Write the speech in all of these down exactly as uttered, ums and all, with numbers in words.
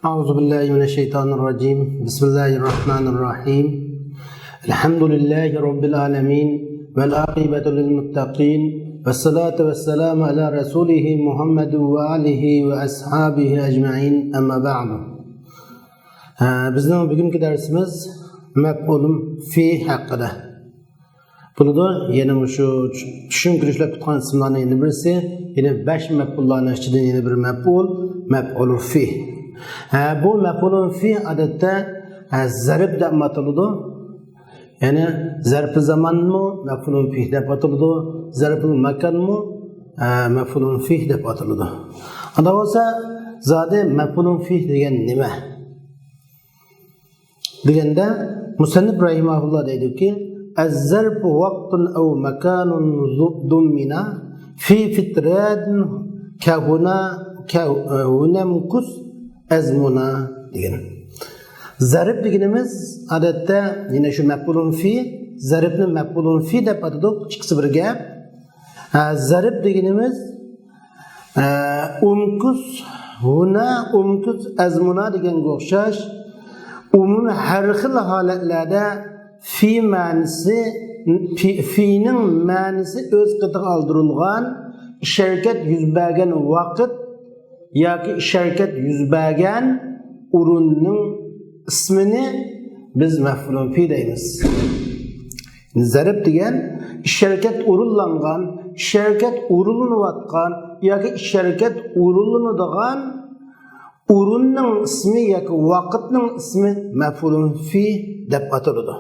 أعوذ بالله من الشيطان الرجيم. بسم الله الرحمن الرحيم. الحمد لله رب العالمين. والعاقبة للمتقين. والصلاة والسلام على رسوله محمد وآله وأصحابه أجمعين. أما بعد. ھە، بىزنىڭ بۈگۈنكى دەرسىمىز مەپئۇلۇن فى ھەققىدە بولىدۇ. يەنە مۇشۇ چۈشۈرۈشلەپ تۇتقان ئىسىملارنىڭ يەنە بىرسى، يەنە بەش مەپئۇللارنىڭ ئىچىدىن يەنە بىر مەپئۇل، مەپئۇلۇن فى. ھە، بۇ مەپئۇلۇن فى ئادەتتە، ھە، زەرپ دەپمۇ ئاتىلىدۇ. يەنى زەرپى زامانمۇ مەپئۇلۇن فى دەپ ئاتىلىدۇ، زەرپۇل ماكانمۇ، ھە، مەپئۇلۇن فى دەپ ئاتىلىدۇ. ئاندا بولسا زادى مەپئۇلۇن فى دېگەن نېمە؟ دېگەندە، مۇسەننىپ رەھىمەھۇللا دەيدۇكى، الظرف وقت أو مكان ضمن في فترة كهنا، كهنمكث أزمنا دېگەن. زەرپ دېگىنىمىز، ئادەتتە، يەنە شۇ مەپئۇلۇن فى، زەرپنى مەپئۇلۇن فى دەپ ئاتىدۇق، ئىككىسى بىر گەپ. ھە، زەرپ دېگىنىمىز، ھە، ئۇمكۇس ھۇنا، ئۇمكۇس ئەزمۇنا دېگەنگە ئوخشاش، ئومۇمىي ھەر خىل ھالەتلەردە فى مەنىسى، فى، فىنىڭ مەنىسى ئۆز قېتىغا ئالدۇرۇلغان ئىش ھەرىكەت يۈز بەرگەن ۋاقىت ياكى ئىش ھەرىكەت يۈز بەرگەن ئورۇننىڭ ئىسمىنى بىز مەپئۇلۇن فى دەيمىز. زەرپ دېگەن ئىش ھەرىكەت ئورۇنلانغان، ئىش ھەرىكەت ئورۇنلىنىۋاتقان ياكى ئىش ھەرىكەت ئورۇنلىنىدىغان ئورۇننىڭ ئىسمى ياكى ۋاقىتنىڭ ئىسمى مەپئۇلۇن فى دەپ ئاتىلىدۇ.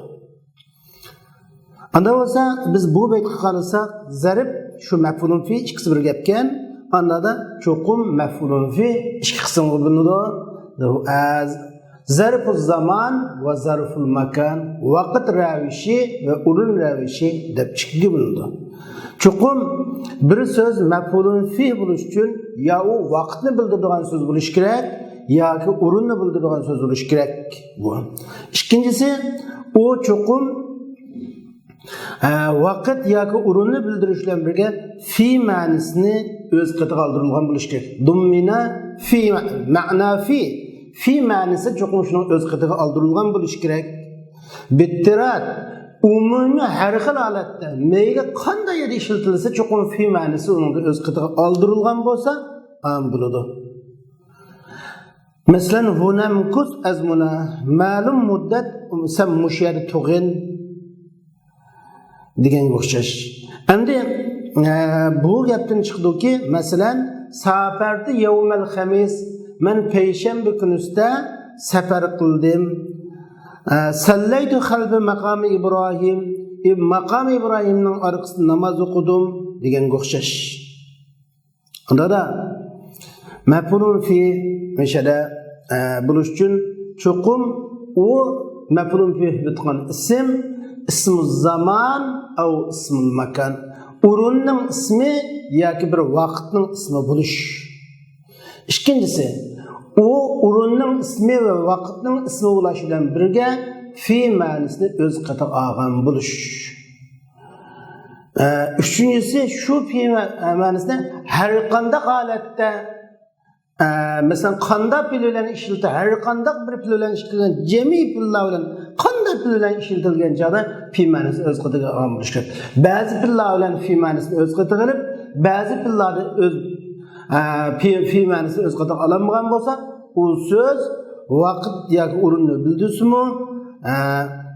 ئاندا بولسا بىز بۇ بەيتكە قارىساق، زەرپ شۇ مەپئۇلۇن فى ئىككىسى بىر گەپكەن. ئاندا چوقۇم مەپئۇلۇن فى ئىككى قىسىمغا بۆلۈنىدۇ. ئە، زەرپۇ زامان ۋە زەرپۇل ماكان، ۋاقىت رەۋىشى ۋە ئورۇن رەۋىشى دەپ ئىككىگە بۆلۈنىدۇ. چوقۇم بىر سۆز مەپئۇلۇن فى بولۇش ئۈچۈن يا ئۇ ۋاقىتنى بىلدۈرىدىغان سۆز بولۇشى كېرەك، ياكى ئورۇننى بىلدۈرىدىغان سۆز بولۇشى كېرەك بۇ. ئىككىنچىسى، ئۇ چوقۇم، ئە، ۋاقىت ياكى ئورۇننى بىلدۈرۈش بىلەن بىرگە فى مەنىسىنى ئۆز قېتىغا ئالدۇرۇلغان بولۇشى كېرەك. ضمن في معنى في، فى مەنىسى چوقۇم شۇنىڭ ئۆز قېتىغا ئالدۇرۇلغان بولۇشى كېرەك. باضطرار، ئومۇمىي ھەر خىل ھالەتتە، مەيلى قانداق يەردە ئىشلىتىلسە، چوقۇم فى مەنىسى ئۇنىڭدا ئۆز قېتىغا ئالدۇرۇلغان بولسا، ئام بولىدۇ. مەسىلەن، ھۇنەمكۇس ئەزمۇنا، مەلۇم مۇددەت سەن مۇشۇ يەردە تۇرغىن دېگەنگە ئوخشاش. ئەمدى، ئە، بۇ گەپتىن چىقىدۇكى، مەسىلەن، ساپەرتۇ يەۋمەل خەمىس، مەن پەيشەنبە كۈنى ئۈستە سەپەر قىلدىم. ئە، سەللەيتۇ خەلپە ماقامى ئىبراھىم، ئىب-، ماقامى ئىبراھىمنىڭ ئارقىسىدا ناماز ئوقۇدۇم دېگەنگە ئوخشاش. ئاندا مەپئۇلۇن فى مەشەدە، ئە، بولۇش ئۈچۈن چوقۇم ئۇ مەپئۇلۇن فى دەيدىغان ئىسىم، ئىسمۇ زامان ئەۋ ئىسمۇل ماكان، ئورۇننىڭ ئىسمى ياكى بىر ۋاقىتنىڭ ئىسمى بولۇش. ئىككىنچىسى، ئۇ ئورۇننىڭ ئىسمى ۋە ۋاقىتنىڭ ئىسمى بولۇش بىلەن بىرگە فى مەنىسىنى ئۆز قېتىغا ئالغان بولۇش. ئە، ئۈچىنچىسى، شۇ فى مە-، ئە، مەنىسىنى ھەر قانداق ھالەتتە، ئە، مەسىلەن، قانداق پېئىل بىلەن ئىشلىتىلگەن، ھەر قانداق بىر پېئىل بىلەن ئىشلىتىلگەن، جەمئىي پېئىللار بىلەن قانداق پېئىل بىلەن ئىشلىتىلگەن چاغدا فى مەنىسىنى ئۆز قېتىغا ئالغان بولۇشى كېرەك. بەزى پېئىللار بىلەن فى مەنىسىنى ئۆز قېتىغا ئېلىپ، بەزى پېئىللاردا ئۆز، ئە، فى، فى مەنىسىنى ئۆز قېتىغا ئالالمىغان بولسا، ئۇ سۆز ۋاقىت ياكى ئورۇننى بىلدۈرسىمۇ، ئە،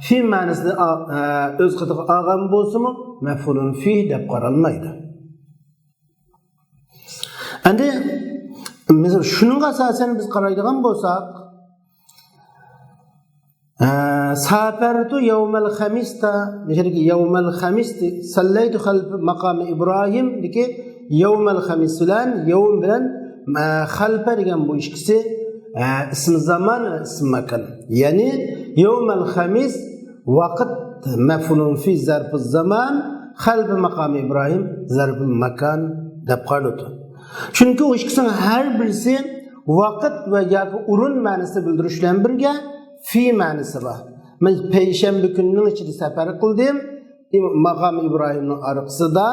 فى مەنىسىنى ئا-، ئە، ئۆز قېتىغا ئالغان بولسىمۇ، مەپئۇلۇن فى دەپ قارالمايدۇ. ئەمدى، مىسال، شۇنىڭغا ئاساسەن بىز قارايدىغان بولساق، ئە، ساپەرتۇ يەۋمەل خەمىستە، مىسالكى يەۋمەل خەمىستى، سەللەيتۇ خەلپە ماقامى ئىبراھىمدىكى يەۋمەل خەمىس بىلەن، يەۋم بىلەن، ئە، خەلپە دېگەن بۇ ئىككىسى، ئە، ئىسمى زامان ۋە ئىسمى ماكان. يەنى يەۋمەل خەمىس ۋاقىت مەپئۇلۇن فى زەرپۇ زامان، خەلپە ماقامى ئىبراھىم زەرپۇل ماكان دەپ قارىلىدۇ. چۈنكى ئۇ ئىككىسىنىڭ ھەر بىرسى ۋاقىت ۋە ياكى ئورۇن مەنىسىنى بىلدۈرۈش بىلەن بىرگە فى مەنىسى بار. مەن پەيشەنبە كۈنىنىڭ ئىچىدە سەپەر قىلدىم، ماقام ئىبراھىمنىڭ ئارقىسىدا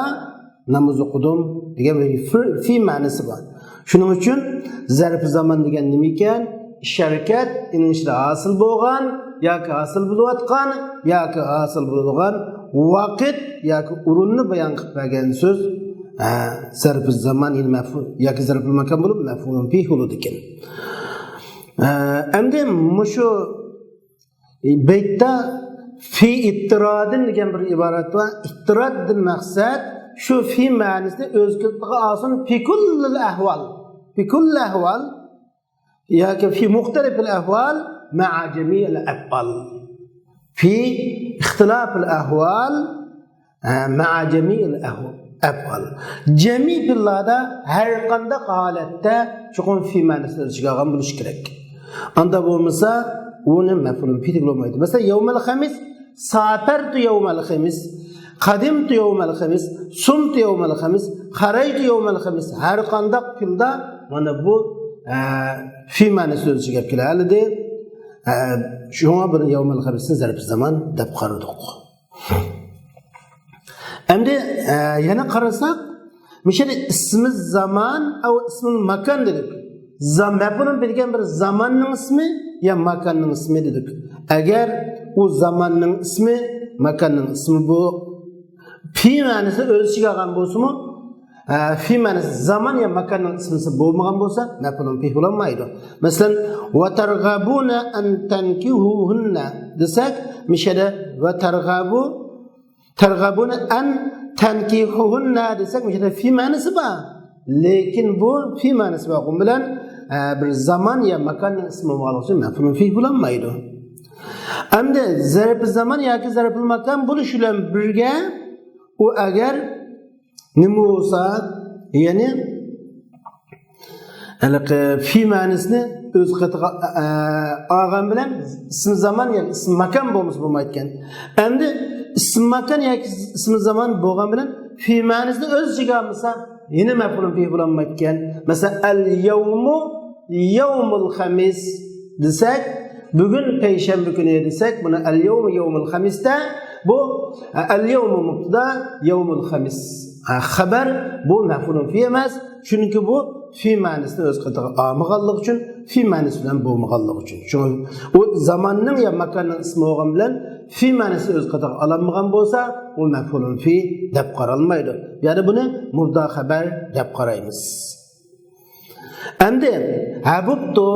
ناماز ئوقۇدۇم دېگەن بىر فى، فى مەنىسى بار. شۇنىڭ ئۈچۈن زەرپى زامان دېگەن نېمە ئىكەن؟ ئىش ھەرىكەت ئېنىڭ ئىچىدە ھاسىل بولغان ياكى ھاسىل بولۇۋاتقان ياكى ھاسىل بولىدىغان ۋاقىت ياكى ئورۇننى بايان قىلىپ بەرگەن سۆز، ئە، زەرپى زامان يەنى مەفئۇل ياكى زەرپى ماكان بولۇپ مەفئۇلۇن فىھ بولىدىكەن. ئە، ئەمدى مۇشۇ بەيتتە في اضطراد دېگەن بىر ئىبارەت بار. ئىتتىرادتىن مەقسەت شۇ في مەنىسىنى ئۆز قېتىغا ئالسۇن، في كل الأحوال، في كل الأحوال ياكى في مختلف الأحوال مع جميع الأفعال. في اختلاف الأحوال، ئە، مع جميع الأحوال. جەمئىي پېئىللاردا ھەر قانداق ھالەتتە چوقۇم في مەنىسىنى ئۆز ئىچىگە ئالغان بولۇشى كېرەك. ئاندا بولمىسا، ئۇنى مەپئۇلۇن فىھ دېگىلى بولمايدۇ. مەسىلەن، يوم الخميس، سافرت يوم الخميس، قدمت يوم الخميس، صمت يوم الخميس، خرجت يوم الخميس. ھەر قانداق پېئىلدا مانا بۇ، ئە، في مەنىسى ئۆز ئىچىگە ئەپ كېلەلىدى. ئە، شۇڭا بۇنى يوم الخميسنى زەرپى زامان دەپ قارىدۇق. ئەمدى، ئە، يەنە قارىساق، مۇشۇ يەردە ئىسمى زامان ئەۋ ئىسمى ماكان دېدۇق. زا-، مەپئۇلۇن فىھ دېگەن بىر زاماننىڭ ئىسمى يا ماكاننىڭ ئىسمى دېدۇق. ئەگەر ئۇ زاماننىڭ ئىسمى، ماكاننىڭ ئىسمى بۇ في مەنىسىنى ئۆز ئىچىگە ئالغان بولسىمۇ، ئە، في مەنىسى زامان يا ماكاننىڭ ئىسمىسى بولمىغان بولسا، مەپئۇلۇن فىھ بولالمايدۇ. مەسىلەن، وترغبون أن تنكحوهن دېسەك، مۇشۇ يەردە وترغبو ترغبون أن تنكحوهن دېسەك، مۇشۇ يەردە في مەنىسى بار. لېكىن بۇ في مەنىسى بارغان بىلەن، ئە، بىر زامان يا ماكاننىڭ ئىسمى بولغانلىقى ئۈچۈن مەپئۇلۇن فىھ بولالمايدۇ. ئەمدى زەرپى زامان ياكى زەرپى ماكان بولۇش بىلەن بىرگە، ئۇ ئەگەر نېمە بولسا، يەنى ھېلىقى في مەنىسىنى ئۆز قېتىغا، ئە، ئالغان بىلەن ئىسمى زامان ياكى ئىسمى ماكان بولمىسا بولمايدىكەن. ئەمدى ئىسمى ماكان ياكى ئىسمى زامان بولغان بىلەن في مەنىسىنى ئۆز ئىچىگە ئالمىسا يەنە مەپئۇلۇن فىھ بولالمايدىكەن. مەسىلەن، اليوم يوم الخميس دېسەك، بۈگۈن پەيشەنبە كۈنى دېسەك، بۇنى اليوم يوم الخميس دە، بۇ، ئە، اليوم مۇبتەدا، يوم الخميس، ئە، خەبەر، بۇ مەپئۇلۇن فىھ ئەمەس. چۈنكى بۇ في مەنىسىنى ئۆز قېتىغا ئالمىغانلىقى ئۈچۈن، في مەنىسى بىلەن بولمىغانلىقى ئۈچۈن. شۇڭا ئۇ زاماننىڭ يا ماكاننىڭ ئىسمى بولغان بىلەن في مەنىسىنى ئۆز قېتىغا ئالالمىغان بولسا، ئۇ مەپئۇلۇن فىھ دەپ قارالمايدۇ. يەنى بۇنى مۇبتەدا خەبەر دەپ قارايمىز. ئەمدى ھە بوپتۇ،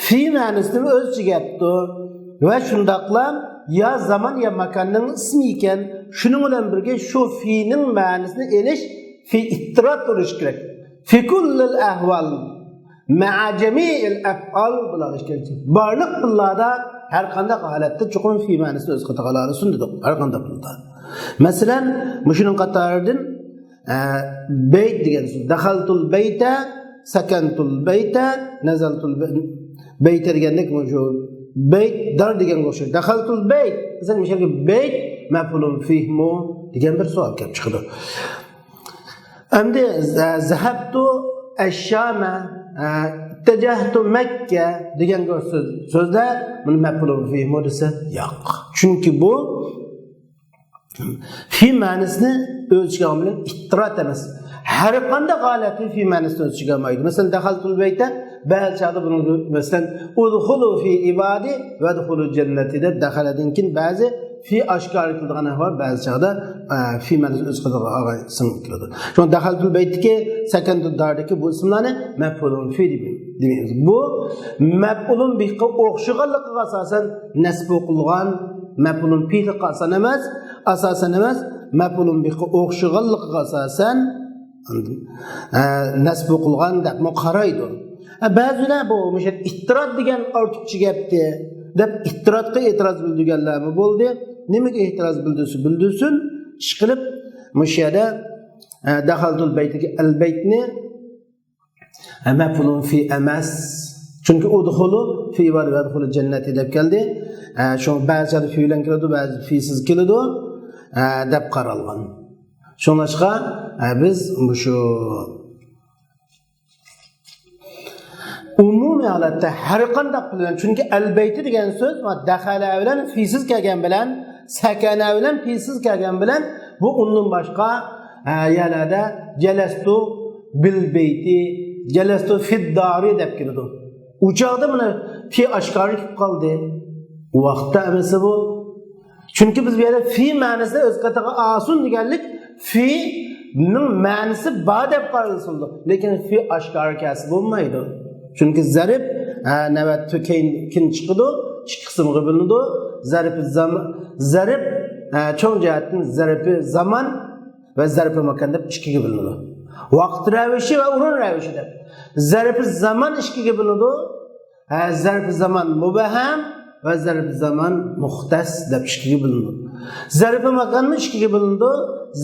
في مەنىسىنى ئۆز ئىچىگە ئەپتۇ ۋە شۇنداقلا يا زامان يا ماكاننىڭ ئىسمى ئىكەن، شۇنىڭ بىلەن بىرگە شۇ فىنىڭ مەنىسىنى ئېلىش في اضطراد بولۇشى كېرەك. في كل الأحوال مع جميع الأفعال بولۇشى كېرەك. بارلىق پېئىللاردا ھەر قانداق ھالەتتە چوقۇم في مەنىسىنى ئۆز قېتىغا ئالالىسۇن دېدۇق. ھەر قانداق پېئىلدا. مەسىلەن، مۇشۇنىڭ قاتارىدىن، ئە، بەيت دېگەن سۆز. دەخەلتۇل بەيتە، سەكەنتۇل بەيتە، نەزەلتۇل بەي-، بەيتە دېگەندەك مۇشۇ بەيت، دار دېگەنگە ئوخشايدۇ. دەخەلتۇل بەيت دېسەك، مۇشۇ يەردە بەيت مەپئۇلۇن فىھمۇ دېگەن بىر سوئال كېلىپ چىقىدۇ. ئەمدى زە-، زەھەبتۇ ئەششامە، ئە، ئىتتەجەھتۇ مەككە دېگەنگە سۆز-، سۆزدە بۇنى مەپئۇلۇن فىھمۇ دېسە ياق. چۈنكى بۇ في مەنىسىنى ئۆز ئىچىگە ئالغان بىلەن ئىتتىراد ئەمەس. ھەر قانداق ھالەتتە في مەنىسىنى ئۆز ئىچىگە ئالمايدۇ. مەسىلەن، دەخەلتۇل بەيتە، بەزى چاغدا بۇنىڭ، مەسىلەن، ئۇدخۇلۇ في عبادي ۋەدخۇلۇ جەننەتى دەپ دەخەلەدىن كېيىن بەزى في ئاشكارا كېلىدىغان ئەھۋال بەزى چاغدا، ئە، في مەنىسى ئۆز قېتىغا ئالغان ئىسىم كېلىدۇ. شۇڭا دەخەلتۇل بەيتتىكى، سەكەنتۇ داردىكى بۇ ئىسىملارنى مەپئۇلۇن في دېمەيمىز. بۇ مەپئۇلۇن بىھقا ئوخشىغانلىقىغا ئاساسەن نەسب قىلغان مەپئۇلۇن فىھقا ئاساسەن ئەمەس، ئاساسەن ئەمەس، مەپئۇلۇن بىھقا ئوخشىغانلىقىغا ئاساسەن، ئە، نەسب قىلغان دەپمۇ قارايدۇ. ئە، بەزىلەر بۇ، مۇشۇ ئىتتىراد دېگەن ئارتۇقچە گەپتى دەپ ئىتتىرادقا ئېتىراز بىلدۈرگەنلەرمۇ بولدى. نېمىگە ئېتىراز بىلدۈرسە بىلدۈرسۇن، ئىشقىلىپ مۇشۇ يەردە، ئە، دەخەلتۇل بەيتىگە ئەلبەيتنى، ئە، مەپئۇلۇن في ئەمەس. چۈنكى ئۇدخۇلۇ في عبادي ۋەدخۇلۇ جەننەتى دەپ كەلدى. ئە، شۇڭا بەزى يەردە في بىلەن كېلىدۇ، بەزى في سىز كېلىدۇ، ئە، دەپ قارالغان. شۇڭلاشقا، ئە، بىز مۇشۇ ئومۇمىي ھالەتتە ھەر قانداق بىلەن، چۈنكى ئەلبەيتى دېگەن سۆز دەخەلە بىلەن في سىز كەلگەن بىلەن، سەكەنە بىلەن في سىز كەلگەن بىلەن، بۇ ئۇندىن باشقا، ئە، يەرلەردە جەلەستۇ بىل بەيتى، جەلەستۇ فىد دارى دەپ كېلىدۇ. ئۇ چاغدا مانا في ئاشكارا كېلىپ قالدى. ئۇ ۋاقىتتا ئەمەسمۇ بۇ؟ چۈنكى بىز بۇ يەردە في مەنىسىنى ئۆز قېتىغا ئالسۇن دېگەنلىك، فىنىڭ مەنىسى بار دەپ قارىلىدۇ. لېكىن في ئاشكارا كەلسە بولمايدۇ. چۈنكى زەرپ، ھە، نۆۋەتتە كېيىن، كېيىن چىقىدۇ، ئىككى قىسىمغا بۆلۈنىدۇ. زەرپى زام-، زەرپ، ھە، چوڭ جەھەتتىن زەرپى زامان ۋە زەرپى ماكان دەپ ئىككىگە بۆلۈنىدۇ. ۋاقىت رەۋىشى ۋە ئورۇن رەۋىشى دەپ. زەرپى زامان ئىككىگە بۆلۈنىدۇ. ھە، زەرپى زامان مۇبھەم ۋە زەرپى زامان مۇختەس دەپ ئىككىگە بۆلۈنىدۇ. زەرپى ماكانمۇ ئىككىگە بۆلۈنىدۇ.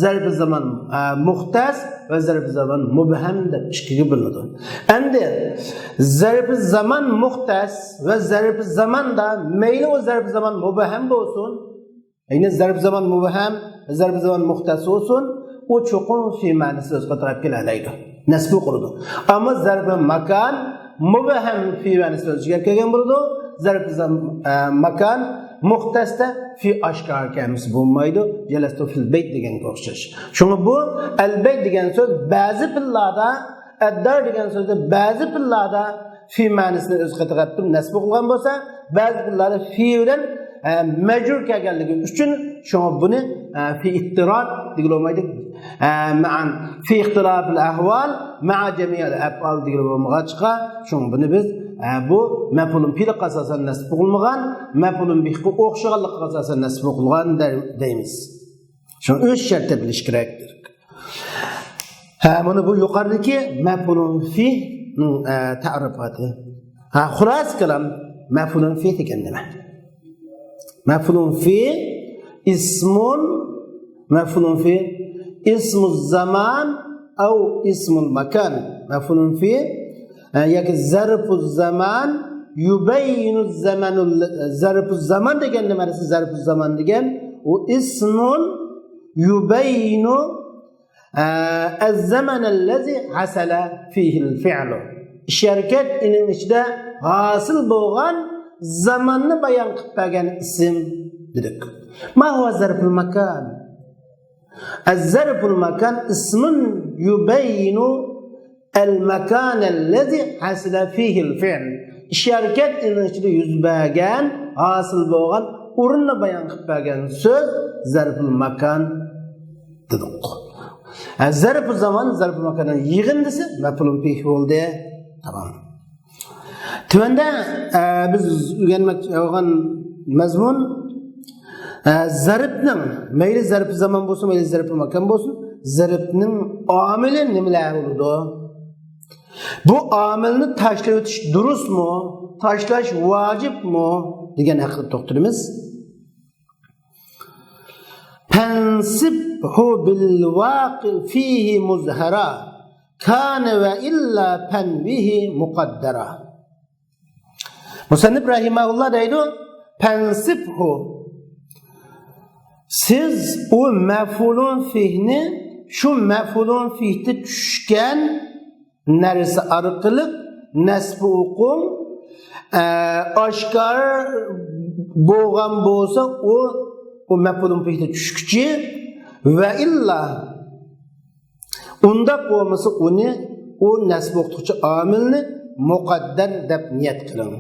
زەرپى زامان، ھە، مۇختەس ۋە زەرپى زامان مۇبھەم دەپ ئىككىگە بۆلۈنىدۇ. ئەمدى زەرپى زامان مۇختەس ۋە زەرپى زاماندا، مەيلى ئۇ زەرپى زامان مۇبھەم بولسۇن، يەنى زەرپ زامان مۇبھەم، زەرپ زامان مۇختەس بولسۇن، ئۇ چوقۇم في مەنىسى ئۆز قېتىغا ئېلىپ كېلەلەيدۇ. نەسبى قىلىدۇ. ئەمما زەرپ ماكان مۇبھەم في مەنىسى ئۆز ئىچىگە كەلگەن بولىدۇ. زەرپ زام-، ئە، ماكان مۇختەستا في ئاشكارا كەلمىسە بولمايدۇ. جەلەستۇ فىل بەيت دېگەنگە ئوخشاش. شۇڭا بۇ ئەل بەيت دېگەن سۆز بەزى پىللاردا، ئەددار دېگەن سۆزدە بەزى پىللاردا في مەنىسىنى ئۆز قېتىغا ئېلىپ نەسب قىلغان بولسا، بەزى پىللاردا في بىلەن، ئە، مەجرۇر كەلگەنلىكى ئۈچۈن، شۇڭا بۇنى، ئە، في اضطراد دېگىلى بولمايدۇ. ئە، مەن في اختلاف الأحوال مع جميع الأفعال دېگىلى بولمىغاچقا، شۇڭا بۇنى بىز، ئە، بۇ مەپئۇلۇن فىلىققە ئاساسەن نەسب قىلمىغان، مەپئۇلۇن بىھقا ئوخشىغانلىقىغا ئاساسەن نەسب قىلغان دەي-، دەيمىز. شۇڭا ئۈچ شەرتتە بىلىش كېرەك. ھە، مانا بۇ يۇقىرىدىكى مەپئۇلۇن فىھنىڭ، ئە، تەرىپاتى. ھە، خۇلاسە كالام، مەپئۇلۇن فىھ دېگەن نېمە؟ مەپئۇلۇن فىھ ئىسمۇن، مەپئۇلۇن فىھ ئىسمۇز زامان ئەۋ ئىسمۇل ماكان. مەپئۇلۇن فىھ، ئە، ياكى زەرپۇز زامان يۇبەييىنۇز زامانۇل، زەرپۇز زامان دېگەن نېمە دېسە، زەرپۇز زامان دېگەن ئۇ ئىسمۇن يۇبەييىنۇ، ئە، ئەززامانەللەزى ھەسەلە فىھىل فىئلۇ. ئىش ھەرىكەت ئېنىڭ ئىچىدە ھاسىل بولغان زاماننى بايان قىلىپ بەرگەن ئىسىم دېدۇق. ما ھۇۋە زەرپۇل ماكان؟ ئەززەرپۇل ماكان ئىسمۇن يۇبەييىنۇ ئەل ماكانەللەزى ھەسىلە فىھىل فىئل. ئىش ھەرىكەت ئېنىڭ ئىچىدە يۈز بەرگەن، ھاسىل بولغان ئورۇننى بايان قىلىپ بەرگەن سۆز زەرپۇل ماكان دېدۇق. ھە، زەرپۇ زامان، زەرپۇ ماكاننىڭ يىغىندىسى مەپئۇلۇن فىھ بولدى. تامام. تۆۋەندە، ئە، بىز ئۆگەنمەكچى بولغان مەزمۇن، ئە، زەرپنىڭ، مەيلى زەرپى زامان بولسۇن، مەيلى زەرپى ماكان بولسۇن، زەرپنىڭ ئامىلى نېمىلەر بولىدۇ؟ بۇ ئامىلنى تاشلىۋېتىش دۇرۇسمۇ، تاشلاش ۋاجىپمۇ دېگەن ھەققىدە توختىلىمىز. فانصبه بالواقع فيه مظهرا كان وإلا فانوه مقدرا. مۇسەننىپ رەھىمەھۇللا دەيدۇ، فانصبه. سىز ئۇ مەپئۇلۇن فىھنى، شۇ مەپئۇلۇن فىھتە چۈشكەن نەرسە ئارقىلىق نەسبى ئوقۇڭ. ئە، ئاشكارا بولغان بولسا ئۇ، ئۇ مەپئۇلۇن فىھتە چۈشكۈچى، ۋە ئىللا، ئۇنداق بولمىسا ئۇنى، ئۇ نەسبى ئوقۇتقۇچى ئامىلنى مۇقەددەر دەپ نىيەت قىلىڭ.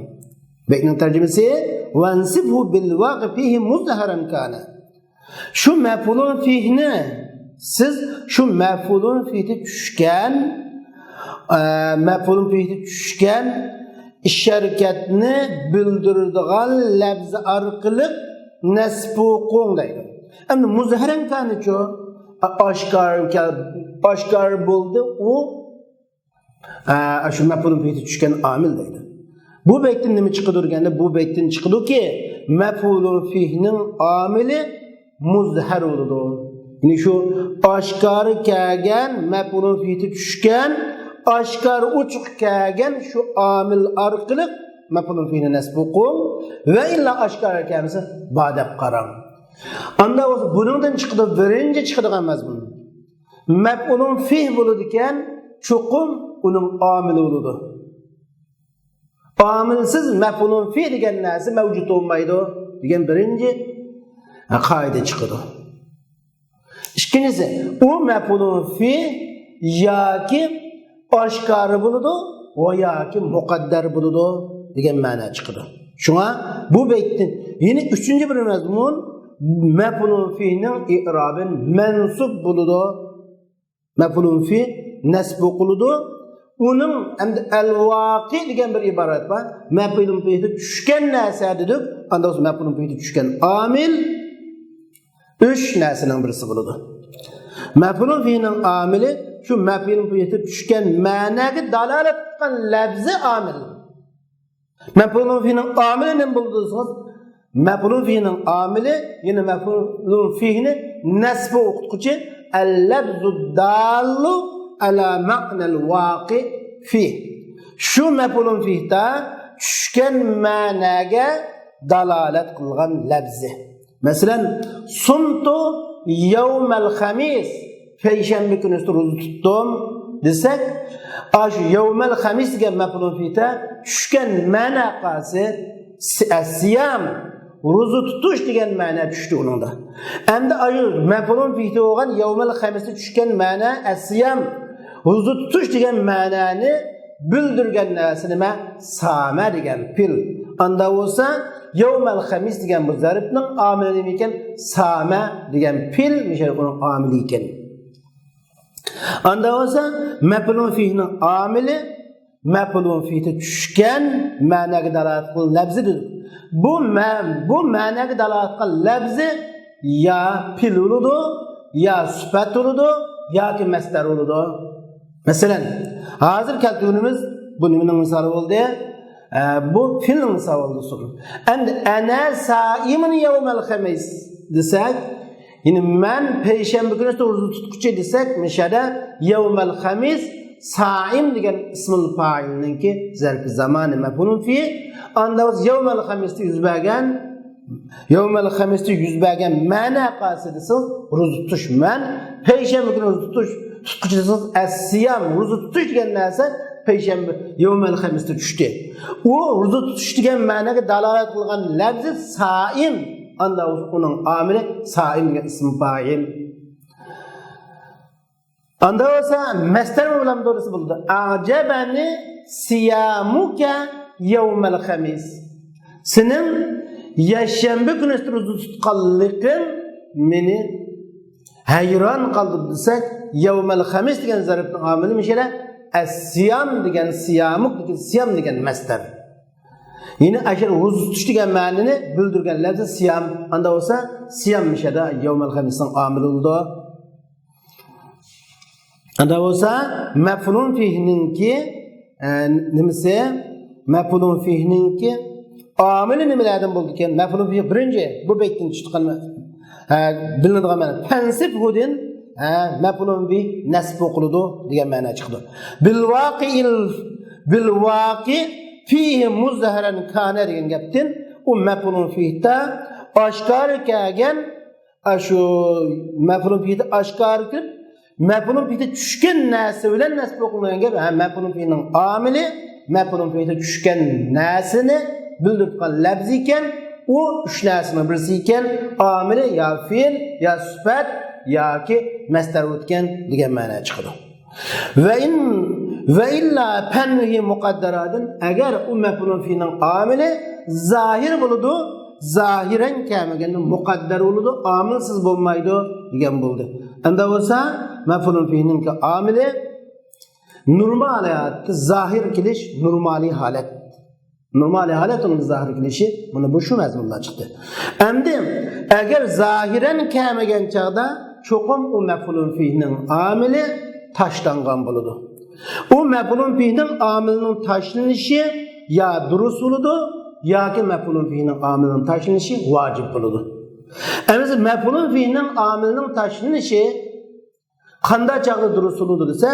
بەيتنىڭ تەرجىمىسى، وانصبه بالواقع فيه مظهرا كان. شۇ مەپئۇلۇن فىھنى سىز شۇ مەپئۇلۇن فىھتە چۈشكەن، ئە، مەپئۇلۇن فىھتە چۈشكەن ئىش ھەرىكەتنى بىلدۈرىدىغان لەپزى ئارقىلىق نەسب ئوقۇڭ دەيدۇ. ئەمدى مۇزھەرەن كانىچۇ؟ ئاشكارا، ئاشكارا بولدى ئۇ، ئە، شۇ مەپئۇلۇن فىھتە چۈشكەن ئامىل دەيدۇ. بۇ بەيتتىن نېمە چىقىدۇ دېگەندە، بۇ بەيتتىن چىقىدۇكى، مەپئۇلۇن فىھنىڭ ئامىلى مۇزھەر بولىدۇ. يەنى شۇ ئاشكارا كەلگەن، مەپئۇلۇن فىھتە چۈشكەن، ئاشكارا ئوچۇق كەلگەن شۇ ئامىل ئارقىلىق مەپئۇلۇن فىھنى نەسب ئوقۇڭ، ۋە ئىللا ئاشكارا كەلمىسە بار دەپ قاراڭ. ئاندا بولسا بۇنىڭدىن چىقىدۇ، بىرىنچى چىقىدىغان مەزمۇن. مەپئۇلۇن فىھ بولىدىكەن، چوقۇم ئۇنىڭ ئامىلى بولىدۇ. ئامىلسىز مەپئۇلۇن فىھ دېگەن نەرسە مەۋجۇت بولمايدۇ دېگەن بىرىنچى قائىدە چىقىدۇ. ئىككىنچىسى، ئۇ مەپئۇلۇن فىھ ياكى ئاشكارا بولىدۇ، گوياكى مۇقەددەر بولىدۇ دېگەن مەنە چىقىدۇ. شۇڭا بۇ بەيتتىن يەنە ئۈچىنچى بىر مەزمۇن، مەپئۇلۇن فىھنىڭ ئىرابى مەنسۇب بولىدۇ. مەپئۇلۇن فىھ نەسب قىلىدۇ. ئۇنىڭ ئەمدى ئەل ۋاقىئ دېگەن بىر ئىبارەت بار. مەپئۇلۇن فىھدە چۈشكەن نەرسە دېدۇق. ئاندا بولسا مەپئۇلۇن فىھدە چۈشكەن ئامىل ئۈچ نەرسىنىڭ بىرسى بولىدۇ. مەپئۇلۇن فىھنىڭ ئامىلى شۇ مەپئۇلۇن فىھدە چۈشكەن مەنەگە دالالەت قىلغان لەپزى ئامىل. مەپئۇلۇن فىھنىڭ ئامىلى نېمە بولىدۇ دېسىڭىز، مەپئۇلۇن فىھنىڭ ئامىلى، يەنى مەپئۇلۇن فىھنى نەسبى ئوقۇتقۇچى، ئەللەپزۇ داللۇ ئەلا مەنەل ۋاقىئ فىھ. شۇ مەپئۇلۇن فىھتا چۈشكەن مەنەگە دالالەت قىلغان لەپزى. مەسىلەن، سۇمتۇ يەۋمەل خەمىس، پەيشەنبە كۈنى روزا تۇتتۇم دېسەك، ئاشۇ يەۋمەل خەمىس دېگەن مەپئۇلۇن فىھتا چۈشكەن مەنە قالسا، سىيام، روزا تۇتۇش دېگەن مەنە چۈشتى ئۇنىڭدا. ئەمدى ئاشۇ مەپئۇلۇن فىھتا بولغان يەۋمەل خەمىستە چۈشكەن مەنە ئەسسىيام، روزا تۇتۇش دېگەن مەنەنى بىلدۈرگەن نەرسە نېمە؟ سامە دېگەن پېئىل. ئاندا بولسا، يەۋمەل خەمىس دېگەن بۇ زەرپنىڭ ئامىلى نېمە ئىكەن؟ سامە دېگەن پېئىل، مىشەل ئۇنىڭ ئامىلى ئىكەن. ئاندا بولسا، مەپئۇلۇن فىھنىڭ ئامىلى، مەپئۇلۇن فىھتا چۈشكەن مەنەگە دالالەت قىلغان لەپزى دېدۇق. بۇ مە-، بۇ مەنەگە دالالەت قىلغان لەپزى يا پېئىل بولىدۇ، يا سۈپەت بولىدۇ، ياكى مەسدەر بولىدۇ. مەسىلەن، ھازىر كەلتۈرگىنىمىز بۇ نېمىنىڭ مىسالى بولدى؟ ئە، بۇ پېئىلنىڭ مىسالى بولدى. ئەمدى ئەنە سائىمۇن يەۋمەل خەمىس دېسەك، يەنى مەن پەيشەنبە كۈنى روزا تۇتقۇچى دېسەك، مىشەدە يەۋمەل خەمىس سائىم دېگەن ئىسمۇل پائىلنىڭكى زەرپى زامانى مەپئۇلۇن فىھ. ئاندا يەۋمەل خەمىستە يۈز بەرگەن يەۋمەل خەمىستە يۈز بەرگەن مەنە قالسا دېسىڭىز، روزا تۇتۇش مەن، پەيشەنبە كۈنى روزا تۇتۇش، تۇتقۇچى دېسىڭىز، ئەسسىيام، روزا تۇتۇش دېگەن نەرسە پەيشەنبە، يەۋمەل خەمىستە چۈشتى. ئۇ روزا تۇتۇش دېگەن مەنىگە دالالەت قىلغان لەپزى سائىم، ئاندا ئۇنىڭ ئامىلى سائىم دېگەن ئىسمى پائىل. ئاندا بولسا مەسدەر بىلەن دورىسى بولىدۇ. ئەجەبەنى سىيامۇكە يەۋمەل خەمىس. سېنىڭ يەكشەنبە كۈنى روزا تۇتقانلىقىڭ مېنى ھەيران قالدۇردى دېسەك، يەۋمەل خەمىس دېگەن زەرپنىڭ ئامىلى مىشەدە ئەسسىيام دېگەن، سىيامۇك دېگەن، سىيام دېگەن مەسدەر. يەنى ئاشۇ روزا تۇتۇش دېگەن مەنىنى بىلدۈرگەن لەپزى سىيام. ئاندا بولسا سىيام مىشەدە يەۋمەل خەمىسنىڭ ئامىلى بولىدۇ. ئاندا بولسا مەپئۇلۇن فىھنىڭكى، ئە، نېمىسى؟ مەپئۇلۇن فىھنىڭكى ئامىلى نېمىلەردىن بولىدىكەن؟ مەپئۇلۇن فىھ بىرىنچى، بۇ بەيتتىن چىققان، ئە، بىلىنىدىغان مەنە. پەنسىپ ھۇدىن، ئە، مەپئۇلۇن فىھ نەسب قىلىدۇ دېگەن مەنە چىقىدۇ. بىل ۋاقىئىل، بىل ۋاقىئ فىھ مۇزھەرەن كانە دېگەن گەپتىن ئۇ مەپئۇلۇن فىھتا ئاشكارا كەلگەن ئاشۇ مەپئۇلۇن فىھتا ئاشكارا كىرىپ، مەپئۇلۇن فىھتا چۈشكەن نەرسە بىلەن نەسب قىلىنغان گەپ. ھە، مەپئۇلۇن فىھنىڭ ئامىلى، مەپئۇلۇن فىھتا چۈشكەن نەرسىنى بىلدۈرۈپ قىلغان لەپزى ئىكەن. ئۇ ئۈچ نەرسىنىڭ بىرسى ئىكەن. ئامىلى يا پېئىل، يا سۈپەت، ياكى مەسدەر بولىدىكەن دېگەن مەنە چىقىدۇ. ۋە ئىن، ۋە ئىللا پەننۇھى مۇقەددەرادىن، ئەگەر ئۇ مەپئۇلۇن فىھنىڭ ئامىلى زاھىر بولىدۇ، زاھىرەن كەلمىگەندە مۇقەددەر بولىدۇ، ئامىلسىز بولمايدۇ دېگەن بولدى. ئەمدى بولسا مەپئۇلۇن فىھنىڭكى ئامىلى نورمال ھالەتتە زاھىر كېلىش نورمالىي ھالەت. نورمالىي ھالەت ئۇنىڭ زاھىر كېلىشى، مانا بۇ شۇ مەزمۇنلار چىقتى. ئەمدى ئەگەر زاھىرەن كەلمىگەن چاغدا چوقۇم ئۇ مەپئۇلۇن فىھنىڭ ئامىلى تاشلانغان بولىدۇ. ئۇ مەپئۇلۇن فىھنىڭ ئامىلىنىڭ تاشلىنىشى يا دۇرۇس بولىدۇ، ياكى مەپئۇلۇن فىھنىڭ ئامىلىنىڭ تاشلىنىشى ۋاجىپ بولىدۇ. ئەمىسە مەپئۇلۇن فىھنىڭ ئامىلىنىڭ تاشلىنىشى قانداق چاغدا دۇرۇس بولىدۇ دېسە،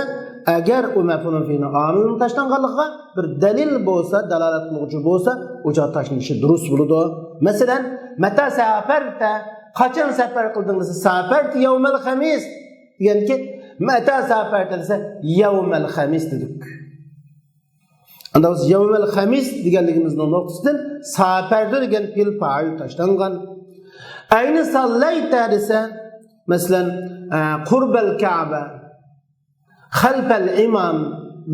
ئەگەر ئۇ مەپئۇلۇن فىھنىڭ ئامىلىنىڭ تاشلانغانلىقىغا بىر دەلىل بولسا، دالالەت قىلغۇچى بولسا، ئۇ چاغدا تاشلىنىشى دۇرۇس بولىدۇ. مەسىلەن، مەتا سافەرتە، قاچان سەپەر قىلدىڭ دېسە، سافەرتە يەۋمەل خەمىس دېگەنكى، مەتا سافەرتە دېسە، يەۋمەل خەمىس دېدۇق. ئاندا بىز يەۋمەل خەمىس دېگەنلىكىمىزنىڭ نۇقتىسىدىن سافەردۇ دېگەن پېئىل پائىل تاشلانغان. ئەينە ساللەيتە دېسە، مەسىلەن، ئە، قۇربەل كەبە، خەلپەل ئىمام،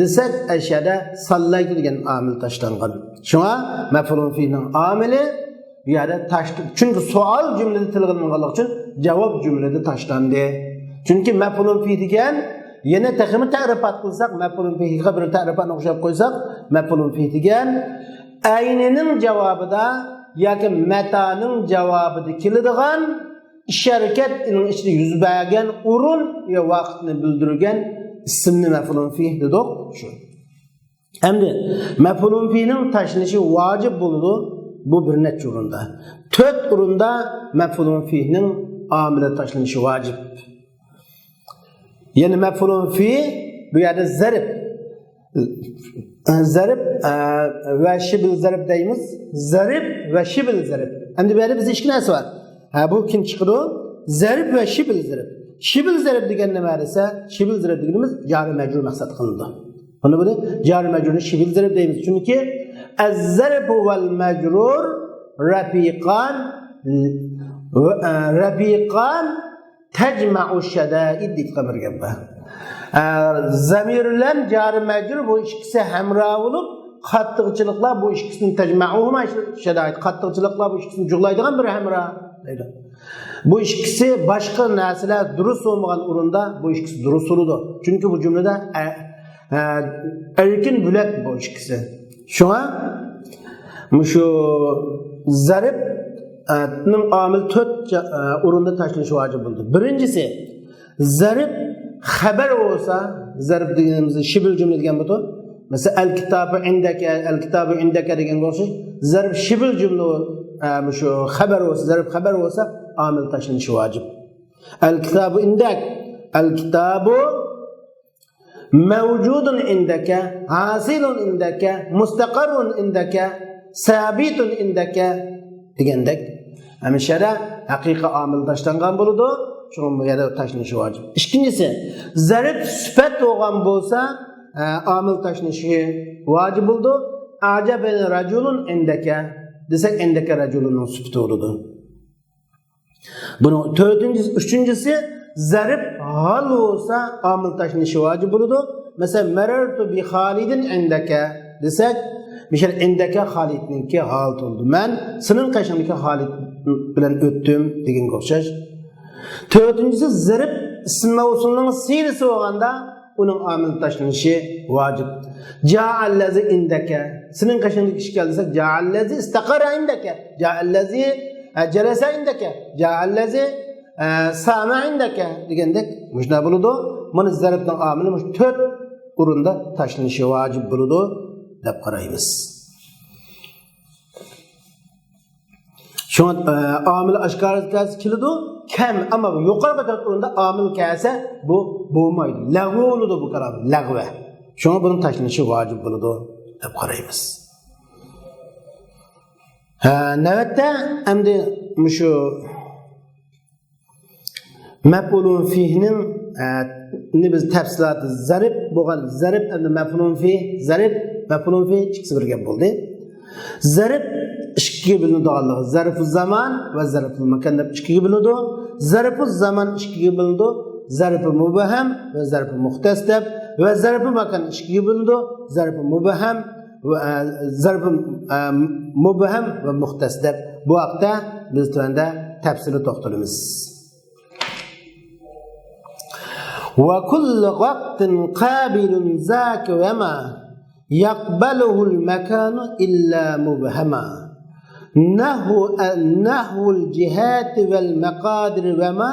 دېسەك، ئەشەدە ساللايتۇ دېگەن ئامىل تاشلانغان. شۇڭا مەپئۇلۇن فىھنىڭ ئامىلى بۇ يەردە تاشلىق. چۈنكى سوئال جۈملىدە تىلغا ئېلىنغانلىقى ئۈچۈن جاۋاب جۈملىدە تاشلاندى. چۈنكى مەپئۇلۇن فىھ دېگەن، يەنە تېخىمۇ تەرىپات قىلساق، مەپئۇلۇن فىھغا بىر تەرىپاتنى ئوخشاپ قويساق، مەپئۇلۇن فىھ دېگەن ئەينىنىڭ جاۋابىدا ياكى مەتانىڭ جاۋابىدا كېلىدىغان ئىش ھەرىكەت ئۇنىڭ ئىچىدە يۈز بەرگەن ئورۇن ۋە ۋاقىتنى بىلدۈرگەن ئىسىمنى مەپئۇلۇن فىھ دېدۇق. شۇ. ئەمدى مەپئۇلۇن فىھنىڭ تاشلىنىشى ۋاجىپ بولىدۇ. بۇ بىر نەچچە ئورۇندا. تۆت ئورۇندا مەپئۇلۇن فىھنىڭ ئامىلى تاشلىنىشى ۋاجىپ. يەنى مەپئۇلۇن فىھ بۇ يەردە زەرب. زەرب، ئە، ۋە شىبىل زەرب دەيمىز. زەرب ۋە شىبىل زەرب. ئەمدى بۇ يەردە بىزدە ئىككى نەرسە بار. ھە، بۇ كىم چىقىدۇ؟ زەرب ۋە شىبىل زەرب. شىبىل زەرب دېگەن نېمە دېسە، شىبىل زەرب دېگىنىمىز جارى مەجرۇر مەقسەت قىلىنىدۇ. بۇنى، بۇنى جارى مەجرۇرنى شىبىل زەرب دەيمىز. چۈنكى ئەززەرب ۋەل مەجرۇر رەپىقان، رەپىقان تەجمەئۇ شەدائىد دەيدىغان بىر گەپ بار. ئە، زەمىر بىلەن جارى مەجرۇر بۇ ئىككىسى ھەمراھ بولۇپ، قاتتىقچىلىقلار بۇ ئىككىسىنى تەجمەئۇھۇما شەدائىد، قاتتىقچىلىقلار بۇ ئىككىسىنى جۇغلايدىغان بىر ھەمراھ دەيدۇ. بۇ ئىككىسى باشقا نەرسىلەر دۇرۇس بولمىغان ئورۇندا بۇ ئىككىسى دۇرۇس بولىدۇ. چۈنكى بۇ جۈملىدە ئە-، ئە-، ئەركىن بۆلەك بۇ ئىككىسى. شۇڭا مۇشۇ زەرب، ئە، نىڭ ئامىلى تۆت جا-، ئە، ئورۇندا تاشلىنىشى ۋاجىپ بولىدۇ. بىرىنچىسى، زەرب خەبەر بولسا، زەرب دېگىنىمىز شىبىل جۈملە دېگەن بۇدۇر. مەسىلەن، ئەل كىتابۇ ئىندەكە، ئەل كىتابۇ ئىندەكە دېگەنگە ئوخشاش. زەرب شىبىل جۈملە، ئە، مۇشۇ خەبەر بولسا، زەرب خەبەر بولسا، ئامىل تاشلىنىشى ۋاجىپ. ئەل كىتابۇ ئىندەك، ئەل كىتابۇ مەۋجۇدۇن ئىندەكە، ھاسىلۇن ئىندەكە، مۇستەقەررۇن ئىندەكە، سابىتۇن ئىندەكە دېگەندەك، ھەمىشە ھەقىقىي ئامىل تاشلانغان بولىدۇ. شۇڭا بۇ يەردە تاشلىنىشى ۋاجىپ. ئىككىنچىسى، زەرب سۈپەت بولغان بولسا، ئە، ئامىل تاشلىنىشى ۋاجىپ بولىدۇ. ئەجەبەنى رەجۇلۇن ئىندەكە دېسەك، ئىندەكە رەجۇلۇننىڭ سۈپىتى بولىدۇ. بۇنىڭ تۆتىنچىسى، ئۈچىنچىسى، زەرب ھال بولسا ئامىل تاشلىنىشى ۋاجىپ بولىدۇ. مەسىلەن، مەرەرتۇ بى خالىدىن ئىندەكە دېسەك، مىشەل ئىندەكە خالىدنىڭكى ھالىتى بولىدۇ. مەن سېنىڭ قېشىڭدىكى خالىد بىلەن ئۆتتۈم دېگەنگە ئوخشاش. تۆتىنچىسى، زەرب ئىسىم مەۋسۇلنىڭ سىلىسى بولغاندا، ئۇنىڭ ئامىل تاشلىنىشى ۋاجىپ. جائەللەزى ئىندەكە. سېنىڭ قېشىڭدىكى كىشى كەلدى دېسەك، جائەللەزى ئىستەقەررە ئىندەكە. جائەللەزى، ئە، جەلەسە ئىندەكە. جائەللەزى، ئە، سامە ئىندەكە دېگەندەك مۇشۇنداق بولىدۇ. مانا زەربنىڭ ئامىلى مۇشۇ تۆت ئورۇندا تاشلىنىشى ۋاجىپ بولىدۇ دەپ قارايمىز. شۇڭا، ئە، ئامىل ئاشكارا كەلسە كېلىدۇ، كەم، ئەمما يۇقىرىقى تۆت ئورۇندا ئامىل كەلسە، بۇ بولمايدۇ. لەغۋە بولىدۇ بۇ كالام، لەغۋە. شۇڭا بۇنىڭ تاشلىنىشى ۋاجىپ بولىدۇ دەپ قارايمىز. ھە، نۆۋەتتە ئەمدى مۇشۇ مەپئۇلۇن فىھنىڭ، ئە، نى بىز تەپسىلاتى زەرب بولغان، زەرب ئەمدى مەپئۇلۇن فىھ، زەرب، مەپئۇلۇن فىھ ئىككىسى بىر گەپ بولدى. زەرب ئىككىگە بۆلۈنىدىغانلىقى، زەرفۇ زامان ۋە زەرفۇ ماكان دەپ ئىككىگە بۆلۈنىدۇ. زەرفۇ زامان ئىككىگە بۆلۈنىدۇ. زەرفۇ مۇبھەم ۋە زەرفۇ مۇختەس دەپ ۋە زەرفۇ ماكان ئىككىگە بۆلۈنىدۇ. زەرفۇ مۇبھەم ۋە، ئە، زەرفۇ، ئە، مۇبھەم ۋە مۇختەس دەپ بۇ ھەقتە بىز تۆۋەندە تەپسىلىي توختىلىمىز. وكل وقت قابل ذاك وما يقبله المكان إلا مبهما. نحو، نحو الجهات والمقادر وما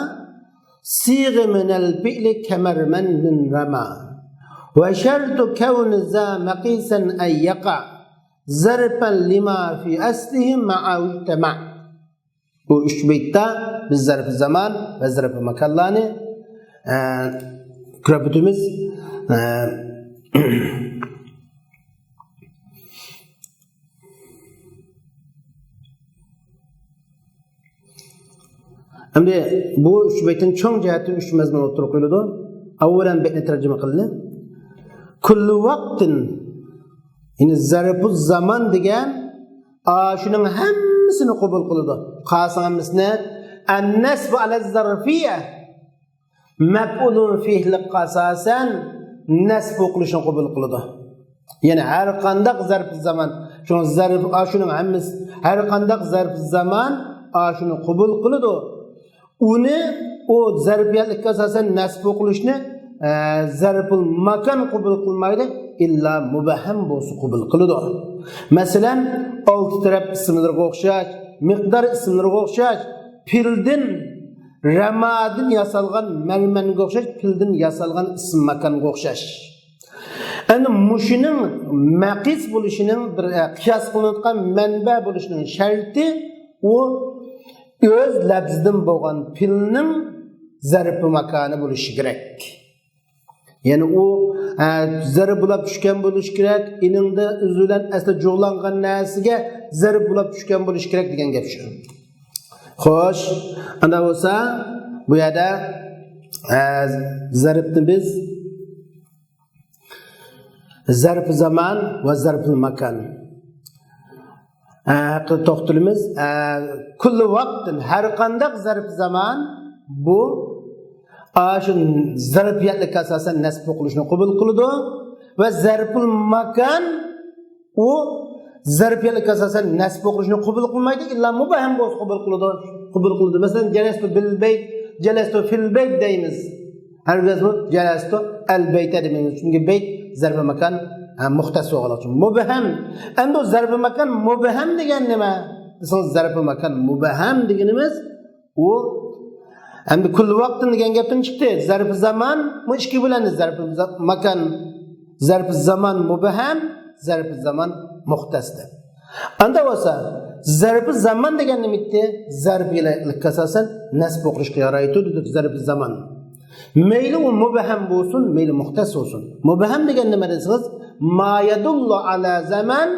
صيغ من الفعل كمرمى رمى. وشرط كون ذا مقيسا أن يقع ظرفا لما في أصله مع اجتمع. بۇ ئۈچ بەيتتە بىز زەرپى زامان ۋە زەرپى ماكانلارنى، ئە، كۆرۈپ ئۆتىمىز. ئە، ئەمدى بۇ ئۈچ بەيتتىن چوڭ جەھەتتىن ئۈچ مەزمۇن ئوتتۇرىغا قويۇلىدۇ. ئاۋۋالەن بەيتنى تەرجىمە قىلىلى. كل وقت، يەنى زەرپۇ زامان دېگەن، ئا، شۇنىڭ ھەممىسىنى قوبۇل قىلىدۇ. قالسا ھەممىسىنى، النصب على الظرفية، مەپئۇلۇن فىھلىققا ئاساسەن، نەسب ئوقۇلۇشنى قوبۇل قىلىدۇ. يەنى ھەر قانداق زەرپى زامان، شۇڭا زەرپ، ئاشۇنىڭ ھەممىسى، ھەر قانداق زەرپى زامان ئاشۇنى قوبۇل قىلىدۇ. ئۇنى، ئۇ زەرپىيەتلىككە ئاساسەن نەسب ئوقۇلۇشنى، ئە، زەرپۇل ماكان قوبۇل قىلمايدۇ، ئىللا مۇبھەم بولسا قوبۇل قىلىدۇ. مەسىلەن، ئالتە تەرەپ ئىسىملىرىغا ئوخشاش، مىقدار ئىسىملىرىغا ئوخشاش، پىلدىن، رەمادىن ياسالغان مەرمەنگە ئوخشاش، پىلدىن ياسالغان ئىسىم ماكانغا ئوخشاش. ئەمدى مۇشۇنىڭ مەقىس بولۇشىنىڭ بىر، ئە، قىياس قىلىنىۋاتقان مەنبە بولۇشىنىڭ شەرتى ئۇ ئۆز لەپزىدىن بولغان پىلنىڭ زەرپى ماكانى بولۇشى كېرەك. يەنى ئۇ، ئە، زەرب بولاپ چۈشكەن بولۇشى كېرەك. ئېنىڭدە ئۆزى بىلەن ئەسلى جۇغلانغان نەرسىگە زەرب بولاپ چۈشكەن بولۇشى كېرەك دېگەن گەپ شۇ. خوش، ئاندا بولسا بۇ يەردە، ئە، زەربنى بىز زەرپى زامان ۋە زەرپىل ماكان، ئە، ھەققىدە توختىلىمىز. ئە، كۈللى ۋاقتىن، ھەر قانداق زەرپى زامان بۇ، ئاشۇ زەرپىيەتلىككە ئاساسەن نەسب ئوقۇلۇشنى قوبۇل قىلىدۇ ۋە زەرپىل ماكان ئۇ زەرپىيەتلىككە ئاساسەن نەسب ئوقۇلۇشنى قوبۇل قىلمايدۇ، ئىللا مۇبھەم بولسا قوبۇل قىلىدۇ. قوبۇل قىلىدۇ. مەسىلەن، جەلەستۇ بىل بەيت، جەلەستۇ فىل بەيت دەيمىز. ھەرگىز بۇ جەلەستۇ ئەل بەيتە دېمەيمىز. چۈنكى بەيت زەربى ماكان، ھە، مۇختەس بولغانلىقى ئۈچۈن. مۇبھەم. ئەمدى بۇ زەربى ماكان مۇبھەم دېگەن نېمە دېسىڭىز، زەربى ماكان مۇبھەم دېگىنىمىز ئۇ، ئەمدى كۈللى ۋاقتىن دېگەن گەپتىن چىقتى. زەربى زامان، بۇ ئىككى بۆلەندى. زەربى زا-، ماكان، زەربى زامان مۇبھەم، زەربى زامان مۇختەس دەپ. ئاندا بولسا، زەربى زامان دېگەن نېمە ئىدى؟ زەربىيەتلىككە ئاساسەن نەسب ئوقۇلۇشقا يارايدۇ دېدۇق، زەربى زامان. مەيلى ئۇ مۇبھەم بولسۇن، مەيلى مۇختەس بولسۇن. مۇبھەم دېگەن نېمە دېسىڭىز، ما يەدۇللۇ ئالا زامان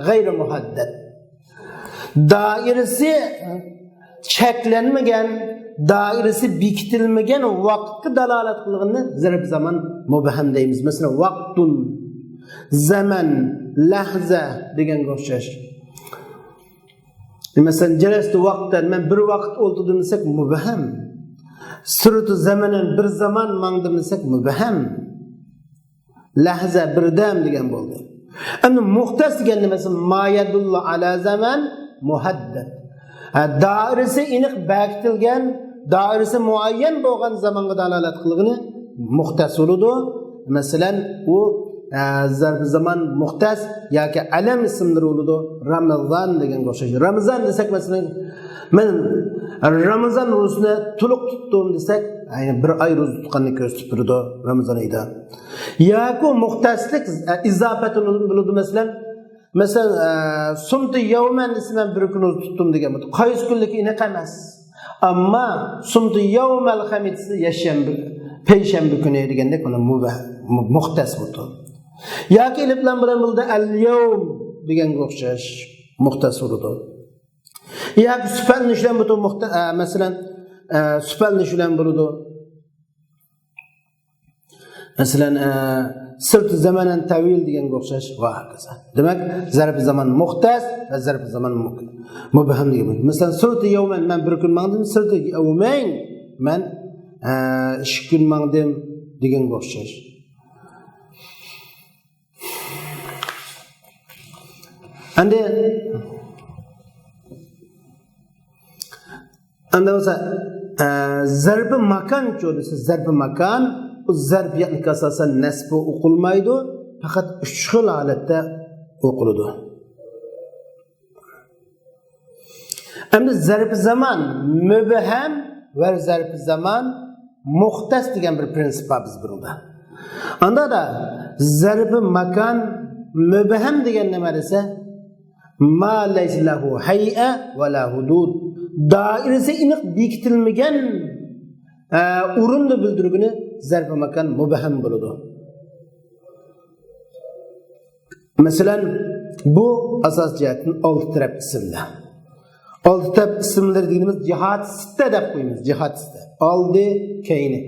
غەيرى مۇھەددەد. دائىرىسى چەكلەنمىگەن، دائىرىسى بېكىتىلمىگەن ۋاقىتقا دالالەت قىلغىنىنى زەربى زامان مۇبھەم دەيمىز. مەسىلەن، ۋاقتۇن، زەمەن، لەھزە دېگەنگە ئوخشاش. مەسىلەن، جەلەستۇ ۋاقتەن، مەن بىر ۋاقىت ئولتۇردۇم دېسەك، مۇبھەم. سىرتۇ زەمەنەن، بىر زامان ماڭدىم دېسەك، مۇبھەم. لەھزە، بىردەم دېگەن بولدى. ئەمدى مۇختەس دېگەن نېمىسى؟ ما يەدۇللۇ ئالا زامان مۇھەددەد. ھە، دائىرىسى ئېنىق بېكىتىلگەن، دائىرىسى مۇئەييەن بولغان زامانغا دالالەت قىلغىنى مۇختەس بولىدۇ. مەسىلەن، ئۇ، ئە، زەربى زامان مۇختەس ياكى ئەلەم ئىسىملىرى بولىدۇ. رامىزان دېگەنگە ئوخشاش. رامىزان دېسەك، مەسىلەن، مەن رامىزان روزىسىنى تولۇق تۇتتۇم دېسەك، يەنى بىر ئاي روزا تۇتقاننى كۆرسىتىپ بېرىدۇ رامىزان ئېيىدا. ياكى مۇختەسلىك، ئە، ئىزاپەتى بولىدۇ، مەسىلەن، مەسىلەن، ئە، سۇمتۇ يەۋمەن دېسە، مەن بىر كۈن روزا تۇتتۇم دېگەن بولىدۇ. قايسى كۈنلۈكى ئېنىق ئەمەس. ئەمما سۇمتۇ يەۋمەل خەمىس دېسە، يەششەنبە، پەيشەنبە كۈنى دېگەندەك، مانا مۇبە-، مۇ-، مۇختەس بولىدۇ. ياكى ئېلىپ لام بىلەن بولىدۇ، ئەل يەۋم دېگەنگە ئوخشاش مۇختەس بولىدۇ. ياكى سۈپەتلىنىش بىلەن بولىدۇ، مۇخت-، ئە، مەسىلەن، ئە، سۈپەتلىنىش بىلەن بولىدۇ. مەسىلەن، ئە، سىرتۇ زەمەنەن تەۋىل دېگەنگە ئوخشاش ۋە ھاكازا. دېمەك، زەربى زامان مۇختەس ۋە زەربى زامان مۇ-، مۇبھەم دېگەن. مەسىلەن، سىرتۇ يەۋمەن، مەن بىر كۈن ماڭدىم، سىرتۇ يەۋمەين، مەن، ئە، ئىككى كۈن ماڭدىم دېگەنگە ئوخشاش. ئەمدى، ئەمدى بولسا، ئە، زەربى ماكانچۇ دېسە، زەربى ماكان، ئۇ زەربىيەتلىككە ئاساسەن نەسبى ئوقۇلمايدۇ، پەقەت ئۈچ خىل ھالەتتە ئوقۇلىدۇ. ئەمدى زەربى زامان مۇبھەم ۋە زەربى زامان مۇختەس دېگەن بىر پرىنسىپ بار بىز بۇنىڭدا. ئاندا دا زەربى ماكان مۇبھەم دېگەن نېمە دېسە، ما لەيسە لەھۇ ھەيئە ۋە لا ھۇدۇد. دائىرىسى ئېنىق بېكىتىلمىگەن، ئە، ئورۇننى بىلدۈرگىنى زەربى ماكان مۇبھەم بولىدۇ. مەسىلەن، بۇ ئاساسىي جەھەتتىن ئالتە تەرەپ ئىسىملار. ئالتە تەرەپ ئىسىملىرى دېگىنىمىز جىھات سىتتە دەپ قويىمىز، جىھات سىتتە. ئالدى، كەينى،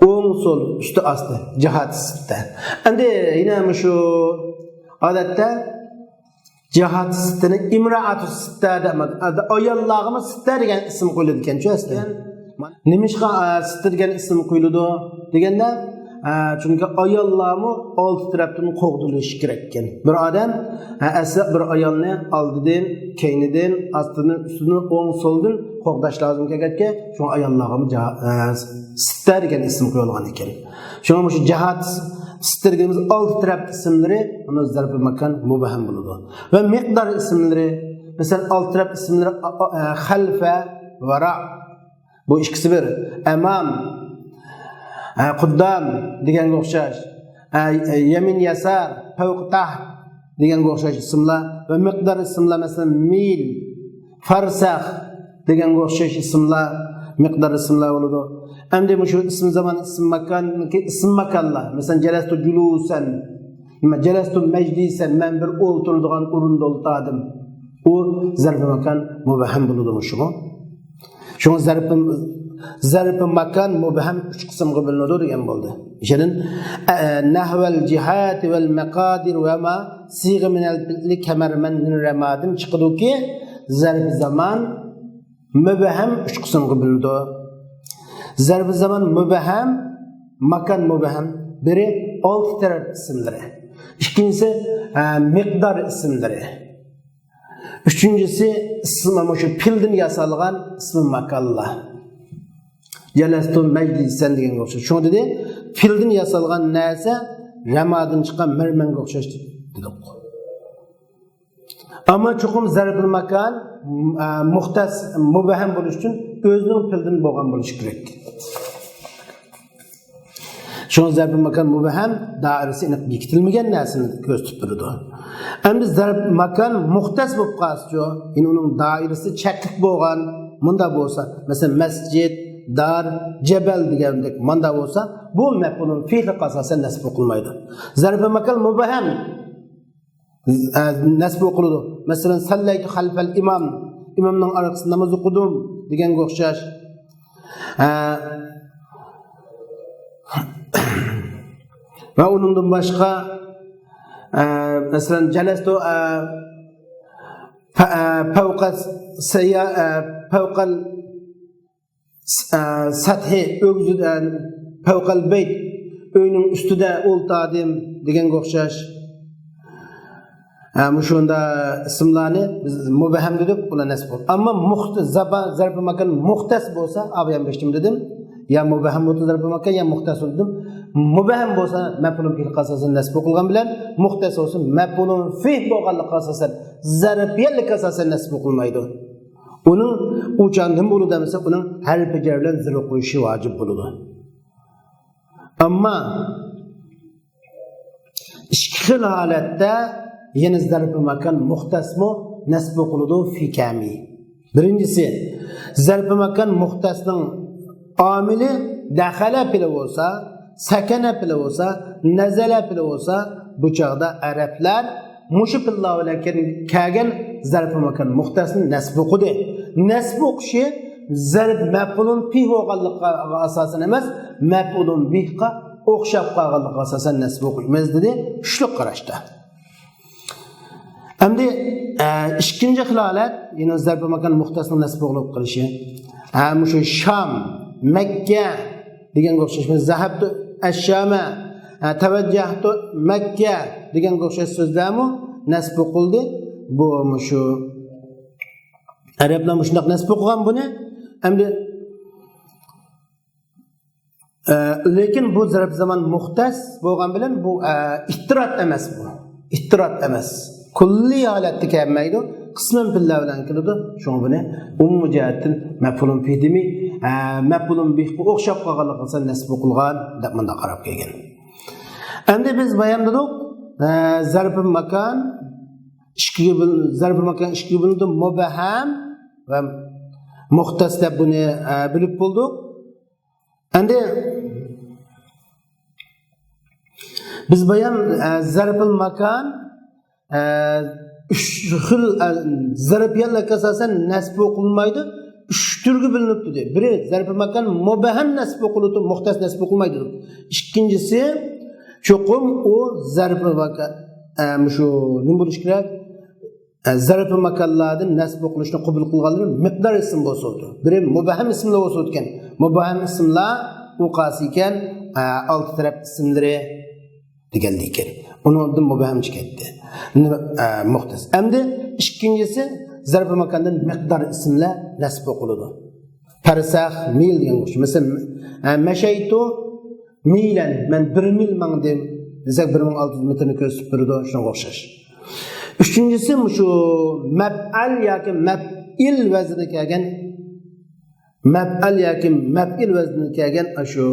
ئوڭ، سول، ئۈستى، ئاستى، جىھات سىتتە. ئەمدى يەنە مۇشۇ ئادەتتە جىھات سىتتىنى ئىمرائاتۇ سىتتە دەپ، ئاياللارغىمۇ سىتتە دېگەن ئىسىم قويۇلىدىكەنچۇ ئەسلى. نېمىشقا، ئە، سىتتە دېگەن ئىسىم قويۇلىدۇ دېگەندە، ھە، چۈنكى ئاياللارمۇ ئالدى تەرەپتىن قوغدىلىشى كېرەككەن. بىر ئادەم، ھە، ئەسلى بىر ئايالنى ئالدىدىن، كەينىدىن، ئاستىدىن، ئۈستىدىن، ئوڭ، سولدىن قوغداش لازىم كەلگەنكەن، شۇڭا ئاياللارغىمۇ جا-، ھە، سىتتە دېگەن ئىسىم قويۇلغان ئىكەن. شۇڭا مۇشۇ جاھات سىتتە دېگىنىمىز ئالدى تەرەپ ئىسىملىرى، ئۇنى زەربى ماكان مۇبھەم بولىدۇ. ۋە مىقدار ئىسىملىرى، مەسىلەن، ئالدى تەرەپ ئىسىملىرى، ئا-، ئا-، ئە، خەلفە، ۋەرا. بۇ ئىككىسى بىر. ئەمام، ئە، قۇددام دېگەنگە ئوخشاش. ئە، ئە، يەمىن، يەسار، پەۋق، تەھت دېگەنگە ئوخشاش ئىسىملار. ۋە مىقدار ئىسىملار، مەسىلەن، مىل، فەرسەخ دېگەنگە ئوخشاش ئىسىملار، مىقدار ئىسىملار بولىدۇ. ئەمدى مۇشۇ ئىسىم زامان، ئىسىم ماكاندىكى ئىسىم ماكانلار. مەسىلەن، جەلەستۇ جۇلۇسەن، نېمە، جەلەستۇ مەجلىسەن، مەن بىر ئولتۇرىدىغان ئورۇندا ئولتۇردۇم. ئۇ زەربى ماكان مۇبھەم بولىدۇ مۇشۇمۇ. شۇڭا زەربى، زەربى ماكان مۇبھەم ئۈچ قىسىمغا بۆلۈنىدۇ دېگەن بولدى. ئىشەدىن، ئە، نەھۋەل جىھاتى ۋەل مەقادىر ۋە ما سىغە مىنەل پىئلى كەمەرمەن مىن رەمادىن چىقىدۇكى، زەربى زامان مۇبھەم ئۈچ قىسىمغا بۆلۈنىدۇ. زەربى زامان مۇبھەم، ماكان مۇبھەم. بىرى ئالدى تەرەپ ئىسىملىرى. ئىككىنچىسى، ئە، مىقدار ئىسىملىرى. ئۈچىنچىسى، ئىسمى مۇشۇ پىلدىن ياسالغان ئىسمى ماكانلار. جەلەستۇ مەجلىسەن دېگەنگە ئوخشاش. شۇڭا دېدى، پىلدىن ياسالغان نەرسە رەمادىن چىققان مەرمەنگە ئوخشاش دېدۇق. ئەمما چوقۇم زەربىل ماكان، ئە، مۇختەس، مۇبھەم بولۇش ئۈچۈن ئۆزىنىڭ پىلدىن بولغان بولۇشى كېرەك. شۇڭا زەربىل ماكان مۇبھەم دائىرىسى ئېنىق بېكىتىلمىگەن نەرسىنى كۆرسىتىپ بېرىدۇ. ئەمدى زەرب ماكان مۇختەس بولۇپ قالسىچۇ؟ يەنى ئۇنىڭ دائىرىسى چەكلىك بولغان، مۇنداق بولسا، مەسىلەن، مەسجىد، دار، جەبەل دېگەندەك مۇنداق بولسا، بۇ مەپئۇلۇن فىھلىققا ئاساسەن نەسب ئوقۇلمايدۇ. زەربىل ماكان مۇبھەم. ئە، نەسب ئوقۇلىدۇ. مەسىلەن، سەللەيتۇ خەلفەل ئىمام، ئىمامنىڭ ئارقىسىدا ناماز ئوقۇدۇم دېگەنگە ئوخشاش. ئە، ۋە ئۇنىڭدىن باشقا، ئە، مەسىلەن، جەلەستۇ، ئە، پە-، ئە، پەۋقە سەييا-، ئە، پەۋقەل س-، ئە، سەتھى، ئۆگزىدە، پەۋقەل بەيت، ئۆينىڭ ئۈستىدە ئولتۇردۇم دېگەنگە ئوخشاش. ئە، مۇشۇنداق ئىسىملارنى بىز مۇبھەم دېدۇق، بۇلار نەسب بولدى. ئەمما مۇخت-، زەبا-، زەربى ماكان مۇختەس بولسا، ئابايام بېشىم دېدىم، يا مۇبھەم بولدى زەربى ماكان، يا مۇختەس بولدى دېدىم. مۇبھەم بولسا، مەپئۇلۇن فىھلىققا ئاساسەن نەسب ئوقۇلغان بىلەن، مۇختەس بولسا، مەپئۇلۇن فىھ بولغانلىققا ئاساسەن، زەرپىيەتلىككە ئاساسەن نەسب ئوقۇلمايدۇ. ئۇنىڭ ئۇ چاغدا نېمە بولىدۇ دېسە، ئۇنىڭ ھەرپى جەر بىلەن زېر ئوقۇلۇشى ۋاجىپ بولىدۇ. ئەمما ئىككى خىل ھالەتتە يەنە زەرپى ماكان مۇختەسمۇ نەسب ئوقۇلىدۇ، فى كامى. بىرىنچىسى، زەرپى ماكان مۇختەسنىڭ ئامىلى دەخەلە پېئلى بولسا، سەكەنە پېئلى بولسا، نەزەلە پېئلى بولسا، بۇ چاغدا ئەرەبلەر مۇشۇ پېئىللار بىلەن كەل-، كەلگەن زەرپى ماكان مۇختەسنى نەسب ئوقۇدى. نەسب ئوقۇشى زەرپ مەپئۇلۇن پىھ بولغانلىقىغا ئاساسەن ئەمەس، مەپئۇلۇن بىھقا ئوخشاپ قالغانلىقىغا ئاساسەن نەسب ئوقۇيمىز دېدى. ئۈچلۈك قاراشتا. ئەمدى، ئە، ئىككىنچى خىل ھالەت، يەنە زەرپى ماكان مۇختەسنىڭ نەسب ئوقۇلۇپ قېلىشى. ھە، مۇشۇ شام، مەككە دېگەنگە ئوخشاش. زەھەبتۇ ئەششامە، ھە، تەۋەججەھتۇ مەككە دېگەنگە ئوخشاش سۆزلەرمۇ نەسب ئوقۇلدى. بۇ، مۇشۇ ئەرەبلەر مۇشۇنداق نەسب ئوقۇغان بۇنى. ئەمدى ئە، لېكىن بۇ زەرپ زامان مۇختەس بولغان بىلەن بۇ، ئە، ئىتتىرات ئەمەس بۇ. ئىتتىرات ئەمەس. كۈللىي ھالەتتە كەلمەيدۇ. قىسمەن پېئىللار بىلەن كېلىدۇ. شۇڭا بۇنى ئومۇمىي جەھەتتىن مەپئۇلۇن پىھ دېمەي، ئە، مەپئۇلۇن بىھقا ئوخشاپ قالغانلىقىغا ئاساسەن نەسب ئوقۇلغان دەپ مۇنداق قاراپ كەلگەن. ئەمدى بىز بايان دېدۇق، ئە، زەرپى ماكان ئىككىگە بۆل-، زەرپى ماكان ئىككىگە بۆلۈنىدۇ. مۇبھەم ۋە مۇختەس دەپ بۇنى، ئە، بىلىپ بولدۇق. ئەمدى بىز بايان، ئە، زەرپىل ماكان، ئە، ئۈچ خىل، ئە، زەرپىيەتلەرگە ئاساسەن نەسب ئوقۇلمايدۇ. ئۈچ تۈرگە بۆلۈنۈپ تۇردى. بىرى زەرپىل ماكان مۇبھەم نەسب ئوقۇلىدۇ، مۇختەس نەسب ئوقۇلمايدۇ. ئىككىنچىسى، چوقۇم ئۇ زەرپىل ماكان، ئە، مۇشۇ نېمە بولۇشى كېرەك؟ ئە، زەرپى ماكانلاردىن نەسب ئوقۇلۇشنى قوبۇل قىلغانلىرى مىقدار ئىسىم بولسا بولىدۇ. بىرى مۇبھەم ئىسىملار بولسا بولىدىكەن. مۇبھەم ئىسىملار ئۇ قالسا ئىكەن، ئە، ئالتە تەرەپ ئىسىملىرى دېگەنلىكىن. ئۇنىڭدىن مۇبھەم چىقىتتى. نېمە، ئە، مۇختەس. ئەمدى ئىككىنچىسى، زەرپى ماكاندىن مىقدار ئىسىملەر نەسب ئوقۇلىدۇ. پەرسەخ، مىل دېگەنگە ئوخشاش. مەسىلەن، ئە، مەشەيتۇ مىلەن، مەن بىر مىل ماڭدىم دېسەك، بىر مىڭ ئالتە يۈز مېتىرنى كۆرسىتىپ بېرىدۇ، شۇنىڭغا ئوخشاش. ئۈچىنچىسى، مۇشۇ مەپئەل ياكى مەپئىل ۋەزنىگە كەلگەن، مەپئەل ياكى مەپئىل ۋەزنىگە كەلگەن ئاشۇ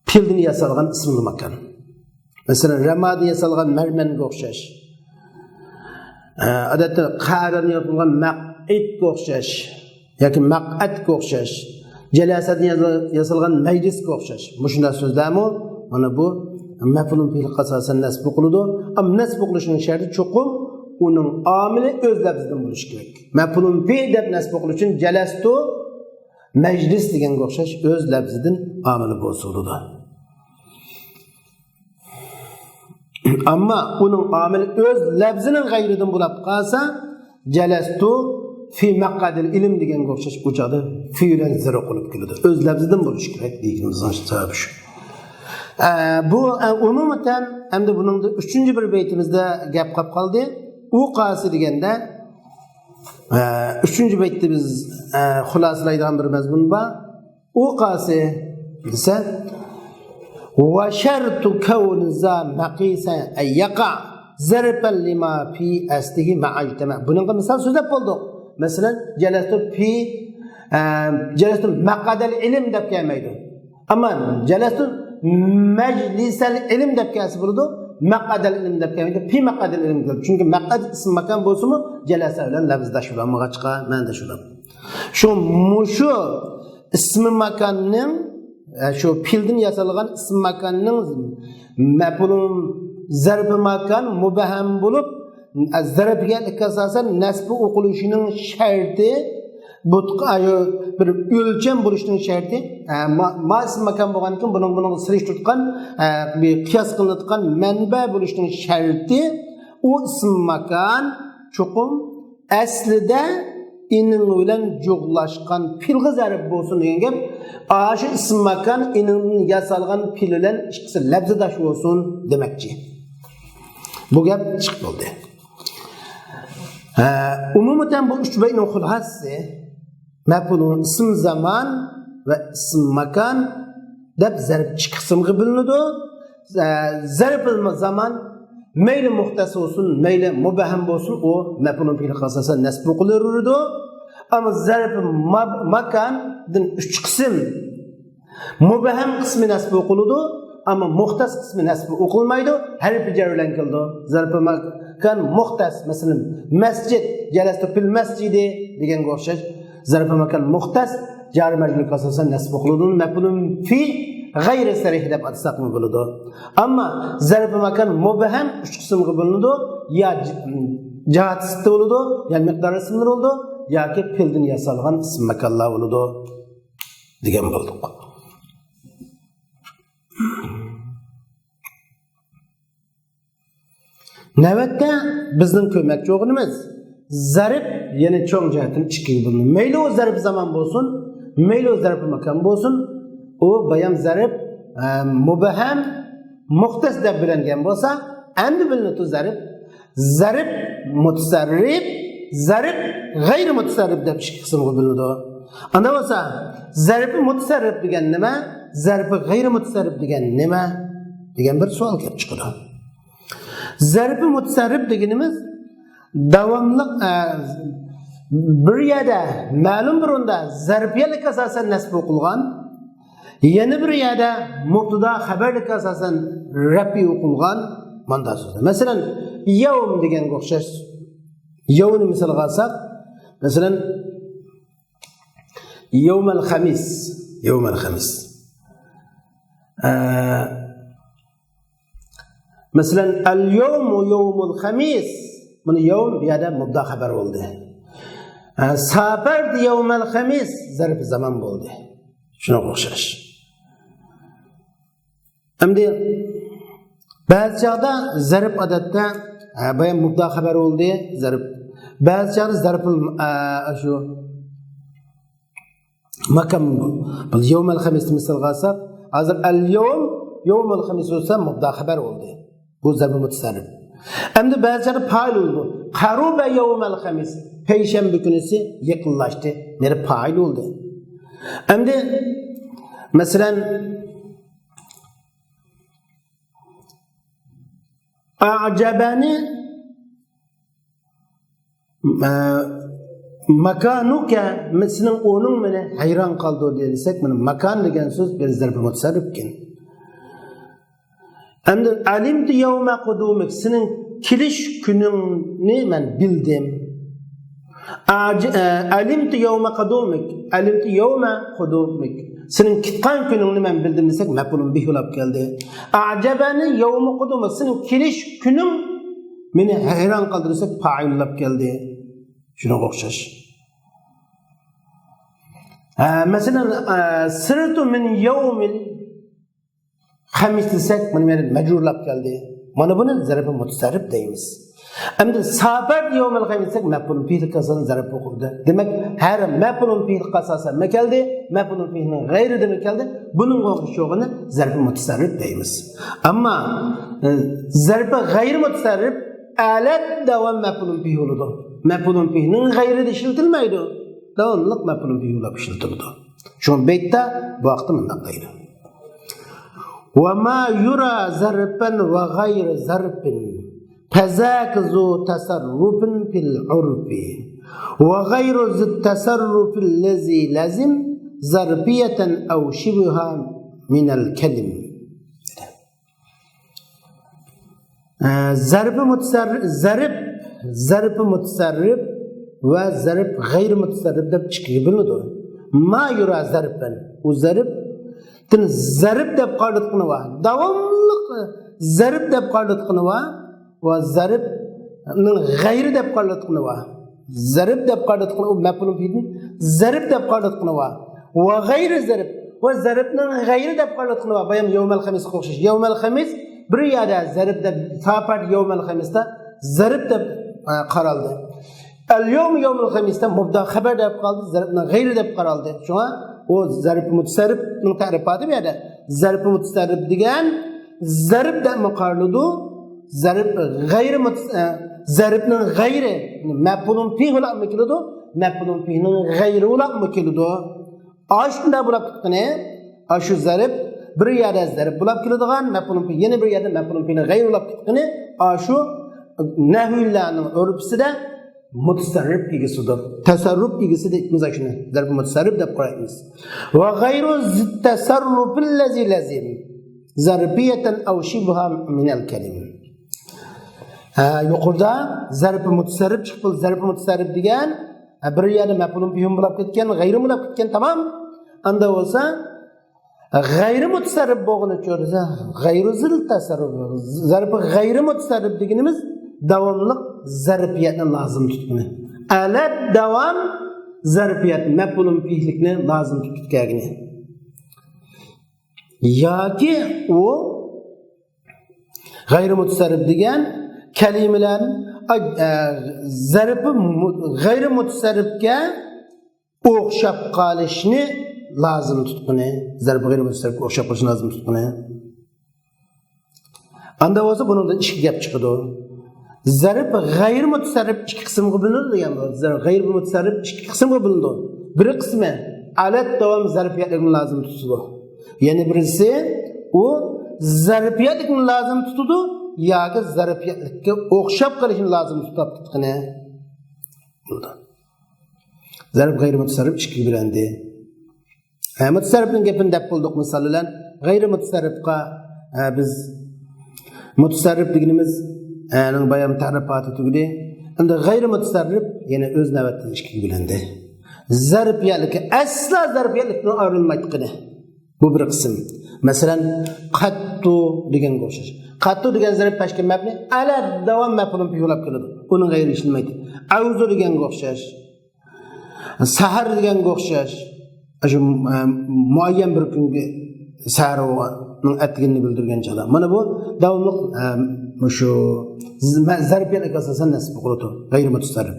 پىلدىن ياسالغان ئىسمىل ماكان. مەسىلەن، رەمادىن ياسالغان مەرمەنگە ئوخشاش. ئە، ئادەتتە قەرەدىن ياسالغان مەقئىتكە ئوخشاش ياكى مەقئەتكە ئوخشاش. جەلەسەدىن ياسال-، ياسالغان مەجلىسكە ئوخشاش. مۇشۇنداق سۆزلەرمۇ مانا بۇ مەپئۇلۇن پېئىلغا ئاساسەن نەسب قىلىدۇ. ئەمما نەسب قىلىشنىڭ شەرتى چوقۇم ئۇنىڭ ئامىلى ئۆز لەپزىدىن بولۇشى كېرەك. مەپئۇلۇن پېئىل دەپ نەسب قىلىش ئۈچۈن جەلەستۇ مەجلىس دېگەنگە ئوخشاش ئۆز لەپزىدىن ئامىلى بولسا بولىدۇ. ئەمما ئۇنىڭ ئامىلى ئۆز لەپزىنىڭ غەيرىدىن بولاپ قالسا، جەلەستۇ فى مەقئەدىل ئىلىم دېگەنگە ئوخشاش ئۇ چاغدا فى بىلەن زەرپ قىلىپ كېلىدۇ. ئۆز لەپزىدىن بولۇشى كېرەك دېگىنىمىزنىڭ سەۋەبى شۇ. ئە، بۇ، ئە، ئومۇمەن، ئەمدى بۇنىڭدا ئۈچىنچى بىر بەيتىمىزدە گەپ قاپ قالدى. ئۇ قاسى دېگەندە، ئە، ئۈچىنچى بەيتتە بىز، ئە، خۇلاسىلايدىغان بىر مەزمۇن بار. ئۇ قاسى دېسە، ۋە شەرتۇ كەۋنى زا مەقىسەن ئەن يەقە زەرپەن لىما فى ئەسلىھى مەئەجتەمە. بۇنىڭغا مىسال سۆزلەپ بولدۇق. مەسىلەن، جەلەستۇ فى، ئە، جەلەستۇ مەقئەدەل ئىلىم دەپ كەلمەيدۇ. ئەمما جەلەستۇ مەجلىسەل ئىلىم دەپ كەلسە بولىدۇ، مەقئەدەل ئىلىم دەپ كەلمەيدۇ، فى مەقئەدەل ئىلىم دەپ. چۈنكى مەقئەد ئىسىم ماكان بولسىمۇ، جەلەسە بىلەن لەپزداش بولالمىغاچقا، مەنىداش بولىدۇ. شۇ، مۇشۇ ئىسمى ماكاننىڭ، ئە، شۇ پىلدىن ياسالغان ئىسمى ماكاننىڭ مەپئۇلۇن زەرپى ماكان مۇبھەم بولۇپ، ئە، زەرپىگە ئاساسەن نەسبى ئوقۇلۇشىنىڭ شەرتى، بۇ، ئە، بىر ئۆلچەم بولۇشنىڭ شەرتى، ئە، ما، ما ئىسمى ماكان بولغاندىكىن بۇنىڭ، بۇنىڭغا سېلىشتۇرۇلغان، ئە، بىر قىياس قىلىنىدىغان مەنبە بولۇشنىڭ شەرتى، ئۇ ئىسمى ماكان چوقۇم ئەسلىدە ئىنىڭ بىلەن جۇغلاشقان پىلغا زەرپ بولسۇن دېگەن گەپ، ئاشۇ ئىسىم ماكان ئىنىڭدىن ياسالغان پىل بىلەن ئىككىسى لەپزىداش بولسۇن دېمەكچى. بۇ گەپ چىقىپ بولدى. ھە، ئومۇمەن بۇ ئۈچ بەيتنىڭ خۇلاسىسى مەپئۇلۇن ئىسىم زامان ۋە ئىسىم ماكان دەپ زەرپ ئىككى قىسىمغا بۆلۈنىدۇ. ئە، زەرپىل زامان مەيلى مۇختەس بولسۇن، مەيلى مۇبھەم بولسۇن، ئۇ مەپئۇلۇن پېئىلغا ئاساسەن نەسب قىلىنىدۇ. ئەمما زەرپى ما-، ماكاندىن ئۈچ قىسىم مۇبھەم قىسمى نەسب قىلىنىدۇ، ئەمما مۇختەس قىسمى نەسب قىلىنمايدۇ، ھەرپى جەر بىلەن كېلىدۇ. زەرپى ماكان مۇختەس، مەسىلەن، مەسجىد، جەلەستۇ پىل مەسجىدى دېگەنگە ئوخشاش. زەرپى ماكان مۇختەس، جارى مەجرۇرغا ئاساسەن نەسب قىلىنىدۇ. مەپئۇلۇن فى غەيرى سەرىھ دەپ ئاتىساقمۇ بولىدۇ. ئەمما زەرپى ماكان مۇبھەم ئۈچ قىسىمغا بۆلۈنىدۇ. يا ج-، جاھات سىپىتى بولىدۇ، يا مىقدار ئىسىملىرى بولىدۇ، ياكى پىلدىن ياسالغان ئىسىم ماكانلار بولىدۇ دېگەن بولدۇق. نۆۋەتتە بىزنىڭ كۆرمەكچى بولغىنىمىز زەرپ يەنە چوڭ جەھەتتىن ئىككىگە بۆلۈنىدۇ. مەيلى ئۇ زەرپ زامان بولسۇن، مەيلى ئۇ زەرپ ماكان بولسۇن، ئۇ بايام زەرپ، ئە، مۇبھەم، مۇختەس دەپ بۆلۈنگەن بولسا، ئەمدى بۆلۈنىدۇ زەرپ. زەرپ مۇتەسەررىپ، زەرپ غەيرىي مۇتەسەررىپ دەپ ئىككى قىسىمغا بۆلۈنىدۇ. ئاندا بولسا، زەرپى مۇتەسەررىپ دېگەن نېمە؟ زەرپى غەيرىي مۇتەسەررىپ دېگەن نېمە؟ دېگەن بىر سوئال كېلىپ چىقىدۇ. زەرپى مۇتەسەررىپ دېگىنىمىز داۋاملىق، ئە، بىر يەردە مەلۇم بىر ئورۇندا زەرپىيەتلىككە ئاساسەن نەسب قىلىنغان، يەنە بىر يەردە مۇبتىدا خەبەرلىككە ئاساسەن رەپئى قىلىنغان مانا سۆزلەر. مەسىلەن، يەۋم دېگەنگە ئوخشاش. يەۋمنى مىسالغا ئالساق، مەسىلەن، يەۋمەل خەمىس، يەۋمەل خەمىس. ئە، مەسىلەن، ئەل يەۋمۇ يەۋمۇل خەمىس. بۇنى يەۋم بۇ يەردە مۇبتىدا خەبەر بولدى. ئە، سافەرتۇ يەۋمەل خەمىس زەرپى زامان بولدى. شۇنىڭغا ئوخشاش. ئەمدى بەزى چاغدا زەرپ ئادەتتە، ئە، بايام مۇبتىدا خەبەر بولدى، زەرپ. بەزى چاغدا زەرپىل، ئە، شۇ ماكان بۇ. بۇ يومەل خەمىسنى مىسالغا ئالساق، ھازىر ئەل يوم، يومەل خەمىس بولسا مۇبتەدا خەبەر بولدى. بۇ زەربى مۇتەسەررىپ. ئەمدى بەزىلەردە پائىل بولىدۇ. قەرۇبە يومەل خەمىس. پەيشەنبە كۈنىسى يېقىنلاشتى. مېنى پائىل بولدى. ئەمدى، مەسىلەن، ئەجەبەنى، ئە، ماكانۇكە، سېنىڭ ئورنۇڭ مېنى ھەيران قالدۇردى دېسەك، مانا ماكان دېگەن سۆز بىر زەربى مۇتەسەررىپكەن. ئەمدى ئەلىمتۇ يەۋمە قۇدۇمىك، سېنىڭ كېلىش كۈنۈڭنى مەن بىلدىم. ئەج-، ئە، ئەلىمتۇ يەۋمە قۇدۇمىك، ئەلىمتۇ يەۋمە قۇدۇمىك. سېنىڭ كېتقان كۈنۈڭنى مەن بىلدىم دېسەك، مەپئۇلۇن بىھ بولاپ كەلدى. ئەجەبەنى يەۋمە قۇدۇمىك، سېنىڭ كېلىش كۈنۈڭ مېنى ھەيران قالدۇردى دېسەك، پائىل بولاپ كەلدى. شۇنىڭغا ئوخشاش. ھە، مەسىلەن، ئە، سىرتۇ مىن يەۋمىل خەمىس دېسەك، مانا مەجرۇرلاپ كەلدى. مانا بۇنى زەربى مۇتەسەررىپ دەيمىز. ئەمدى سافەرتۇ يەۋمەل خەمىس دېسەك، مەپئۇلۇن بىھلىككە ئاساسەن زەرب بولدى. دېمەك، ھەر مەپئۇلۇن بىھلىككە ئاساسەن نېمە كەلدى؟ مەپئۇلۇن بىھنىڭ غەيرى نېمە كەلدى؟ بۇنىڭغا ئوخشىغىنى زەربى مۇتەسەررىپ دەيمىز. ئەمما، ئە، زەربى غەيرى مۇتەسەررىپ ئەلەت داۋام مەپئۇلۇن بىھ بولىدۇ. مەپئۇلۇن بىھنىڭ غەيرىدە ئىشلىتىلمەيدۇ. داۋاملىق مەپئۇلۇن بىھ بولاپ ئىشلىتىلىدۇ. شۇڭا بەيتتە بۇ ھەقتە مۇنداق دەيدۇ. وما يرى ظرفا وغير ظرف فذاك ذو تصرف في العرف وغير ذي التصرف الذي لزم ظرفية أو شبهها من الكلم. ئە، زەربى مۇتەسەررىپ، زەرب، زەربى مۇتەسەررىپ ۋە زەرب غەيرىي مۇتەسەررىپ دەپ ئىككىگە بۆلۈنىدۇ. ما يرى ظرفا، ئۇ زەربتىن زەرب دەپ قارىلىدىغىنى بار. داۋاملىق زەرب دەپ قارىلىدىغىنى بار. ۋە زەربنىڭ غەيرى دەپ قارىلىدىغىنى بار. زەرب دەپ قارىلىدىغىنى، ئۇ مەپئۇلۇن بىھدىن زەرب دەپ قارىلىدىغىنى بار. ۋە غەيرى زەرب. ۋە زەربنىڭ غەيرى دەپ قارىلىدىغىنى بار. بايام يەۋمەل خەمىسكە ئوخشاش. يەۋمەل خەمىس بىر يەردە زەرب دەپ، سافەرتۇ يەۋمەل خەمىستە زەرب دەپ، ئە، قارالدى. ئەل يەۋمۇ يەۋمۇل خەمىستە مۇبتەدا خەبەر دەپ قالدى، زەربنىڭ غەيرى دەپ قارالدى. شۇڭا ئۇ زەرب مۇتەسەررىپنىڭ تەرىپاتى بۇ يەردە. زەرب مۇتەسەررىپ دېگەن زەرب دەپمۇ قارىلىدۇ. زەرب غەيرىي مۇت-، ئە، زەربنىڭ غەيرى، مەپئۇلۇن بىھ بولۇپمۇ كېلىدۇ، مەپئۇلۇن بىھنىڭ غەيرى بولۇپمۇ كېلىدۇ. ئاشۇنداق بولاپ كەتكىنى، ئاشۇ زەرب بىر يەردە زەرب بولاپ كېلىدىغان، مەپئۇلۇن بىھ يەنە بىر يەردە مەپئۇلۇن بىھنىڭ غەيرى بولاپ كەتكىنى، ئاشۇ نەھۋىيلەرنىڭ ئۆرپىسىدە مۇتەسەررىپ ئىگىسىدۇر. تەسەررۇپ ئىگىسى دەيمىز شۇنى. زەرب مۇتەسەررىپ دەپ قارايمىز. وغير ذي التصرف الذي لزم ظرفية أو شبهها من الكلم. ھە، يۇقىرىدا زەرب مۇتەسەررىپ چىقىپ، زەرب مۇتەسەررىپ دېگەن، ھە، بىر يەردە مەپئۇلۇن بىھمۇ بولاپ كەتكەن، غەيرىمۇ بولاپ كەتكەن، تامام. ئاندا بولسا، غەيرىي مۇتەسەررىپ بولغىنى ئۈچۈن، غەيرىي زىل تەسەررۇپ. زەربى غەيرىي مۇتەسەررىپ دېگىنىمىز داۋاملىق زەرپىيەتنى لازىم تۇتقىنى. ئەلەت داۋام زەرپىيەت، مەپئۇلۇن بىھلىكنى لازىم تۇتۇپ كەلگىنى. ياكى ئۇ غەيرىي مۇتەسەررىپ دېگەن كەلىمىلەر، ئە، زەرپى مۇ-، غەيرىي مۇتەسەررىپكە ئوخشاپ قالىشنى لازىم تۇتقىنى، زەرپى غەيرىي مۇتەسەررىپكە ئوخشاپ قالىشنى لازىم تۇتقىنى. ئاندا بولسا بۇنىڭدىن ئىككى گەپ چىقىدۇ. زەرپ غەيرىي مۇتەسەررىپ ئىككى قىسىمغا بۆلۈنىدۇ دېگەن بۇ. زەرپ غەيرىي مۇتەسەررىپ ئىككى قىسىمغا بۆلۈنىدۇ. بىر قىسمى ئەلەت داۋام زەرپىيەتلىكنى لازىم تۇتىدۇ. يەنە بىرسى ئۇ زەرپىيەتلىكنى لازىم تۇتىدۇ ياكى زەرپىيەتلىككە ئوخشاپ قېلىشنى لازىم تۇتۇپ تۇتقىنى. زەرپ غەيرىي مۇتەسەررىپ ئىككىگە بۆلۈندى. ھە، مۇتەسەررىپنىڭ گېپىنى دەپ بولدۇق مىسال بىلەن. غەيرىي مۇتەسەررىپقا، ھە، بىز مۇتەسەررىپ دېگىنىمىز، ھە، نىڭ بايان تەرىپاتى تۈگىدى. ئەمدى غەيرىي مۇتەسەررىپ يەنە ئۆز نۆۋەتىدە ئىككىگە بۆلۈندى. زەرپىيەتلىككە، ئەسلا زەرپىيەتلىكتىن ئايرىلمايدىغىنى. بۇ بىر قىسىم. مەسىلەن، قەتتۇ دېگەنگە ئوخشاش. قەتتۇ دېگەن زەرپ پەشكە مەبنى، ئەلەت داۋام مەپئۇلۇن بىھى بولاپ كېلىدۇ. ئۇنىڭ غەيرى ئىشلىنمەيدۇ. ئەۋزۇ دېگەنگە ئوخشاش. سەھەر دېگەنگە ئوخشاش. شۇ، ئە، مۇئەييەن بىر كۈنگە سەھەرنىڭ ئەتىگىنىنى بىلدۈرگەن چاغدا. مانا بۇ داۋاملىق، ئە، مۇشۇ ز-، مە-، زەرپىيەتلىك ئاساسەن نەسب قىلىدۇ. غەيرىي مۇتەسەررىپ.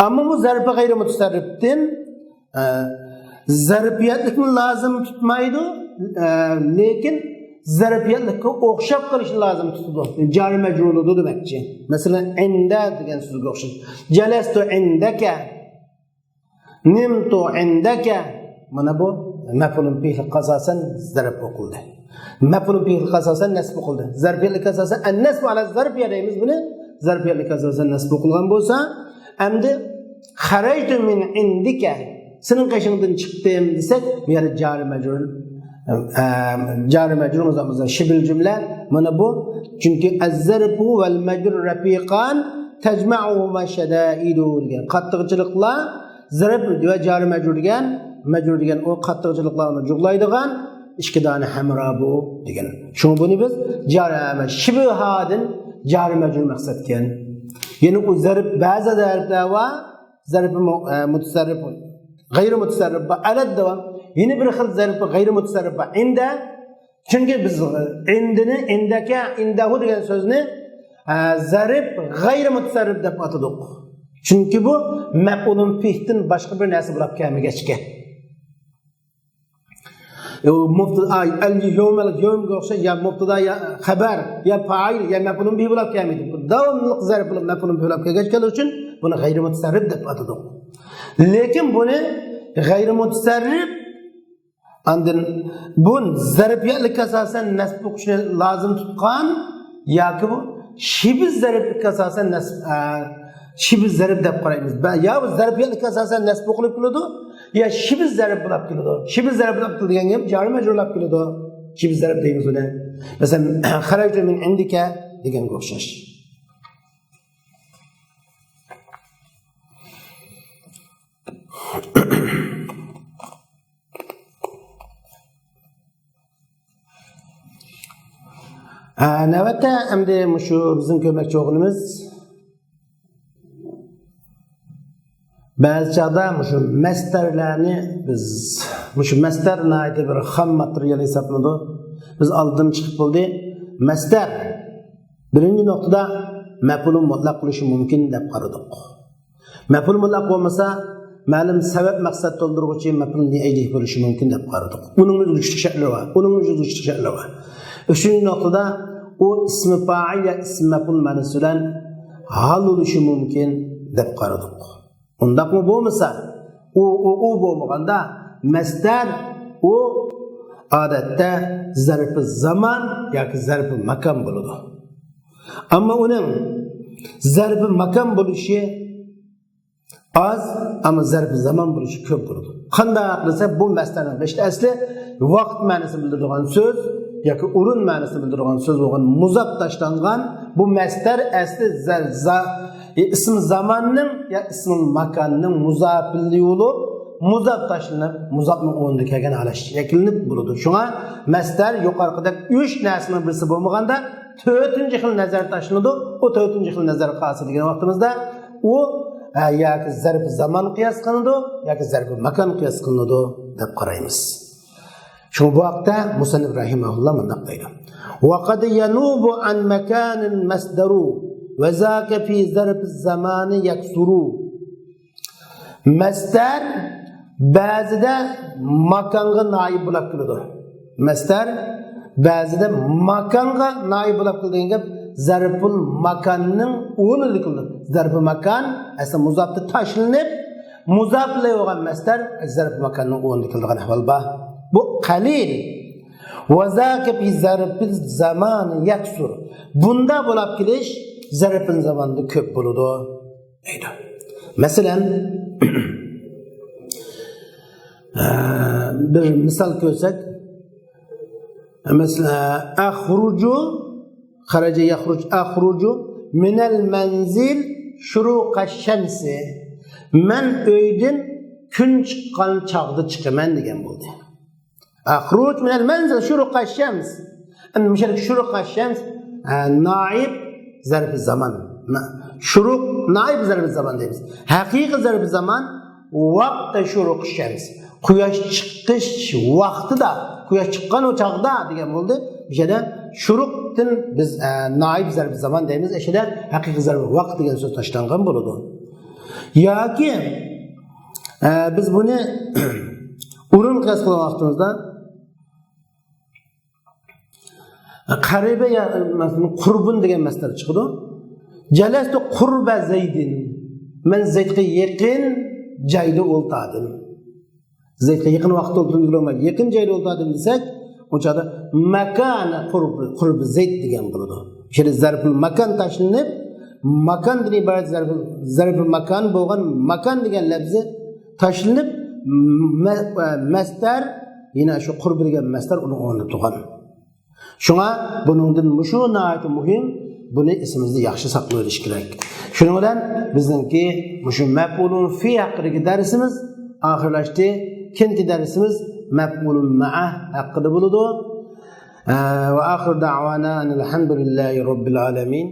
ئەمما بۇ زەرپى غەيرىي مۇتەسەررىپتىن، ئە، زەرپىيەتلىكنى لازىم تۇتمايدۇ، ئە، لېكىن زەرپىيەتلىككە ئوخشاپ قېلىشنى لازىم تۇتىدۇ. جارى مەجرۇرلىدۇ دېمەكچى. مەسىلەن، ئىندە دېگەن سۆزگە ئوخشاش. جەلەستۇ ئىندەكە، نىمتۇ ئىندەكە. مانا بۇ مەپئۇلۇن پېئىلغا ئاساسەن زەرپ ئوقۇلدى. مەپئۇلۇن پېئىلغا ئاساسەن نەسب ئوقۇلدى. زەرپىيەتلىككە ئاساسەن، ئەننەسبۇ ئەلە زەرپىيە دەيمىز بۇنى. زەرپىيەتلىككە ئاساسەن نەسب ئوقۇلغان بولسا، ئەمدى خەرەجتۇ مىن ئىندىكە، سېنىڭ قېشىڭدىن چىقتىم دېسەك، بۇ يەردە جارى مەجرۇر، ئە، جارى مەجرۇر مۇزاپ مۇزاپ شىبىل جۈملە. مانا بۇ، چۈنكى ئەززەرپۇ ۋەل مەجرۇر رەپىقان تەجمەئۇھۇما شەدائىدۇ دېگەن. قاتتىقچىلىقلار، زەرپ ۋە جارى مەجرۇر دېگەن، مەجرۇر دېگەن ئۇ قاتتىقچىلىقلار ئۇنى جۇغلايدىغان ئىككى دانە ھەمراھ بۇ دېگەن. شۇڭا بۇنى بىز جارى، شىبىھادىن جارى مەجرۇر مەقسەتكەن. يەنى ئۇ زەرپ، بەزى زەرپلەر بار، زەرپى مۇ-، ئە، مۇتەسەررىپ، غەيرىي مۇتەسەررىپ بار، ئەلەددە بار. يەنە بىر خىل زەرپى غەيرىي مۇتەسەررىپ بار، ئىندە. چۈنكى بىز ئىندىنى، ئىندەكە، ئىندەھۇ دېگەن سۆزنى، ئە، زەرپ غەيرىي مۇتەسەررىپ دەپ ئاتىدۇق. چۈنكى بۇ مەپئۇلۇن پېئىلدىن باشقا بىر نەرسە بولاپ كەلمىگەچكە. ئۇ مۇبتىدا، ئەل يومەل يومغا ئوخشاش، يا مۇبتىدا، يا خەبەر، يا پائىل، يا مەپئۇلۇن بىھى بولاپ كەلمەيدۇ. بۇ داۋاملىق زەرپ بولۇپ مەپئۇلۇن بىھى بولاپ كەلگەچكەنلىكى ئۈچۈن بۇنى غەيرىي مۇتەسەررىپ دەپ ئاتىدۇق. لېكىن بۇنى غەيرىي مۇتەسەررىپ، ئاندىن بۇ زەرپىيەتلىككە ئاساسەن نەسب ئوقۇشنى لازىم تۇتقان ياكى بۇ شىبىھ زەرپىيەتلىككە ئاساسەن نەسب، ئە، شىبىھ زەرپ دەپ قارايمىز. بە-، يا بۇ زەرپىيەتلىككە ئاساسەن نەسب ئوقۇلۇپ كېلىدۇ، يا شىبىھ زەرپ بولاپ كېلىدۇ. شىبىھ زەرپ بولاپ كېلىدۇ دېگەن گەپ جارى مەجرۇرلاپ كېلىدۇ. شىبىھ زەرپ دەيمىز ئۇنى. مەسىلەن، خەرەجتۇ مىن ئىندىكە دېگەنگە ئوخشاش. ھە، نۆۋەتتە ئەمدى مۇشۇ بىزنىڭ كۆرمەكچى بولغىنىمىز، بەزى چاغدا مۇشۇ مەستەرلەرنى بىز، مۇشۇ مەستەر ناھايىتى بىر خام ماتېرىيال ھېسابلىنىدۇ. بىز ئالدىن چىقىپ بولدى. مەستەر بىرىنچى نۇقتىدا مەپئۇلۇن مۇتلەق بولۇشى مۇمكىن دەپ قارىدۇق. مەپئۇل مۇتلەق بولمىسا، مەلۇم سەۋەب مەقسەت تولدۇرغۇچى مەپئۇل نىئەيلىك بولۇشى مۇمكىن دەپ قارىدۇق. ئۇنىڭمۇ ئۆزگىچىلىك شەكلى بار. ئۇنىڭمۇ ئۆزگىچىلىك شەكلى بار. ئۈچىنچى نۇقتىدا، ئۇ ئىسمى پائىل يا ئىسمى مەپئۇل مەنىسى بىلەن ھال بولۇشى مۇمكىن دەپ قارىدۇق. ئۇنداقمۇ بولمىسا، ئۇ، ئۇ، ئۇ بولمىغاندا، مەستەر ئۇ ئادەتتە زەرپى زامان ياكى زەرپى ماكان بولىدۇ. ئەمما ئۇنىڭ زەرپى ماكان بولۇشى ئاز، ئەمما زەرپى زامان بولۇشى كۆپ بولىدۇ. قانداق دېسە، بۇ مەستەرنىڭ بېشىدا ئەسلى ۋاقىت مەنىسىنى بىلدۈرىدىغان سۆز ياكى ئورۇن مەنىسىنى بىلدۈرىدىغان سۆز بولغان مۇزاپ تاشلانغان. بۇ مەستەر ئەسلى زە-، زا-، ئىسمى زاماننىڭ يا ئىسمى ماكاننىڭ مۇزاپىلى بولۇپ، مۇزاپ تاشلىنىپ، مۇزاپنىڭ ئورنىدا كەلگەن ھالەت شەكىللىنىپ بولىدۇ. شۇڭا مەستەر يۇقىرىقىدەك ئۈچ نەرسىنىڭ بىرسى بولمىغاندا، تۆتىنچى خىل نەزەر تاشلىنىدۇ. ئۇ تۆتىنچى خىل نەزەر قايسى دېگەن ۋاقتىمىزدا، ئۇ، ئە، ياكى زەرپى زامان قىياس قىلىنىدۇ، ياكى زەرپى ماكان قىياس قىلىنىدۇ دەپ قارايمىز. شۇڭا بۇ ھەقتە مۇسەننىپ رەھىمەھۇللا مۇنداق دەيدۇ: «وقد ينوب عن مكان مصدر وذاك في ظرف الزمان يكثر.» مەستەر بەزىدە ماكانغا نائىب بولاپ كېلىدۇ. مەستەر بەزىدە ماكانغا نائىب بولاپ كېلىدۇ دېگەن گەپ زەرپۇل ماكاننىڭ ئورنىدا كېلىدۇ. زەرپۇ ماكان ئەسلى مۇزاپتا تاشلىنىپ، مۇزاپ بىلەن بولغان مەستەر زەرپۇ ماكاننىڭ ئورنىدا كېلىدىغان ئەھۋال بار. بۇ قەلىل. «وذاك في ظرف الزمان يكثر.» بۇندا بولاپ كېلىش زەرپۇل زاماندا كۆپ بولىدۇ دەيدۇ. مەسىلەن، بىر مىسال كۆرسەك، مەسىلەن، «أخرج»، خرج يخرج، «أخرج من المنزل شروق الشمس.» مەن ئۆيدىن كۈن چىققان چاغدا چىقىمەن دېگەن بولدى. «أخرج من المنزل شروق الشمس.» ئەمدى مۇشۇ يەردىكى شۇرۇق شەمس، ئە، نائىب زەرپى زامان. نا-، شۇرۇق نائىب زەرپى زامان دەيمىز. ھەقىقىي زەرپى زامان ۋاقتى شۇرۇق شەمس. قۇياش چىقىش ۋاقتىدا، قۇياش چىققان ئۇ چاغدا دېگەن بولدى. مۇشۇ يەردە شۇرۇقتىن بىز، ئە، نائىب زەرپى زامان دەيمىز. ئەشەدە ھەقىقىي زەرپى ۋاقىت دېگەن سۆز تاشلانغان بولىدۇ. ياكى، ئە، بىز بۇنى ئورۇن قىياس قىلغان ۋاقتىمىزدا قەرىبە يا، مەسىلەن، قۇربۇن دېگەن مەسدەر چىقىدۇ. جەلەستۇ قۇربە زەيدىن. مەن زەيدقە يېقىن جايدا ئولتاردىم. زەيدقە يېقىن ۋاقىتتا ئولتۇردۇم دېگىلى بولمايدۇ. يېقىن جايدا ئولتاردىم دېسەك، ئۇ چاغدا ماكان قۇربى، قۇربى زەيد دېگەن بولىدۇ. شۇ يەردە زەرپۇل ماكان تاشلىنىپ، ماكاندىن ئىبارەت زەرپۇل، زەرپۇل ماكان بولغان ماكان دېگەن لەپزى تاشلىنىپ، مە-، مەسدەر، يەنە شۇ قۇربى دېگەن مەسدەر ئۇنىڭ ئورنىدا تۇرغان. شۇڭا بۇنىڭدىن مۇشۇ ناھايىتى مۇھىم، بۇنى ئېسىمىزدە ياخشى ساقلىۋېلىش كېرەك. شۇنىڭ بىلەن بىزنىڭكى مۇشۇ مەپئۇلۇن فى ھەققىدىكى دەرسىمىز ئاخىرلاشتى. كېيىنكى دەرسىمىز مەپئۇلۇن مەئە ھەققىدە بولىدۇ. ئە، ۋە ئاخىر دەۋانا ئەنىل ھەمدۇلىللاھى رەببىل ئالەمىن.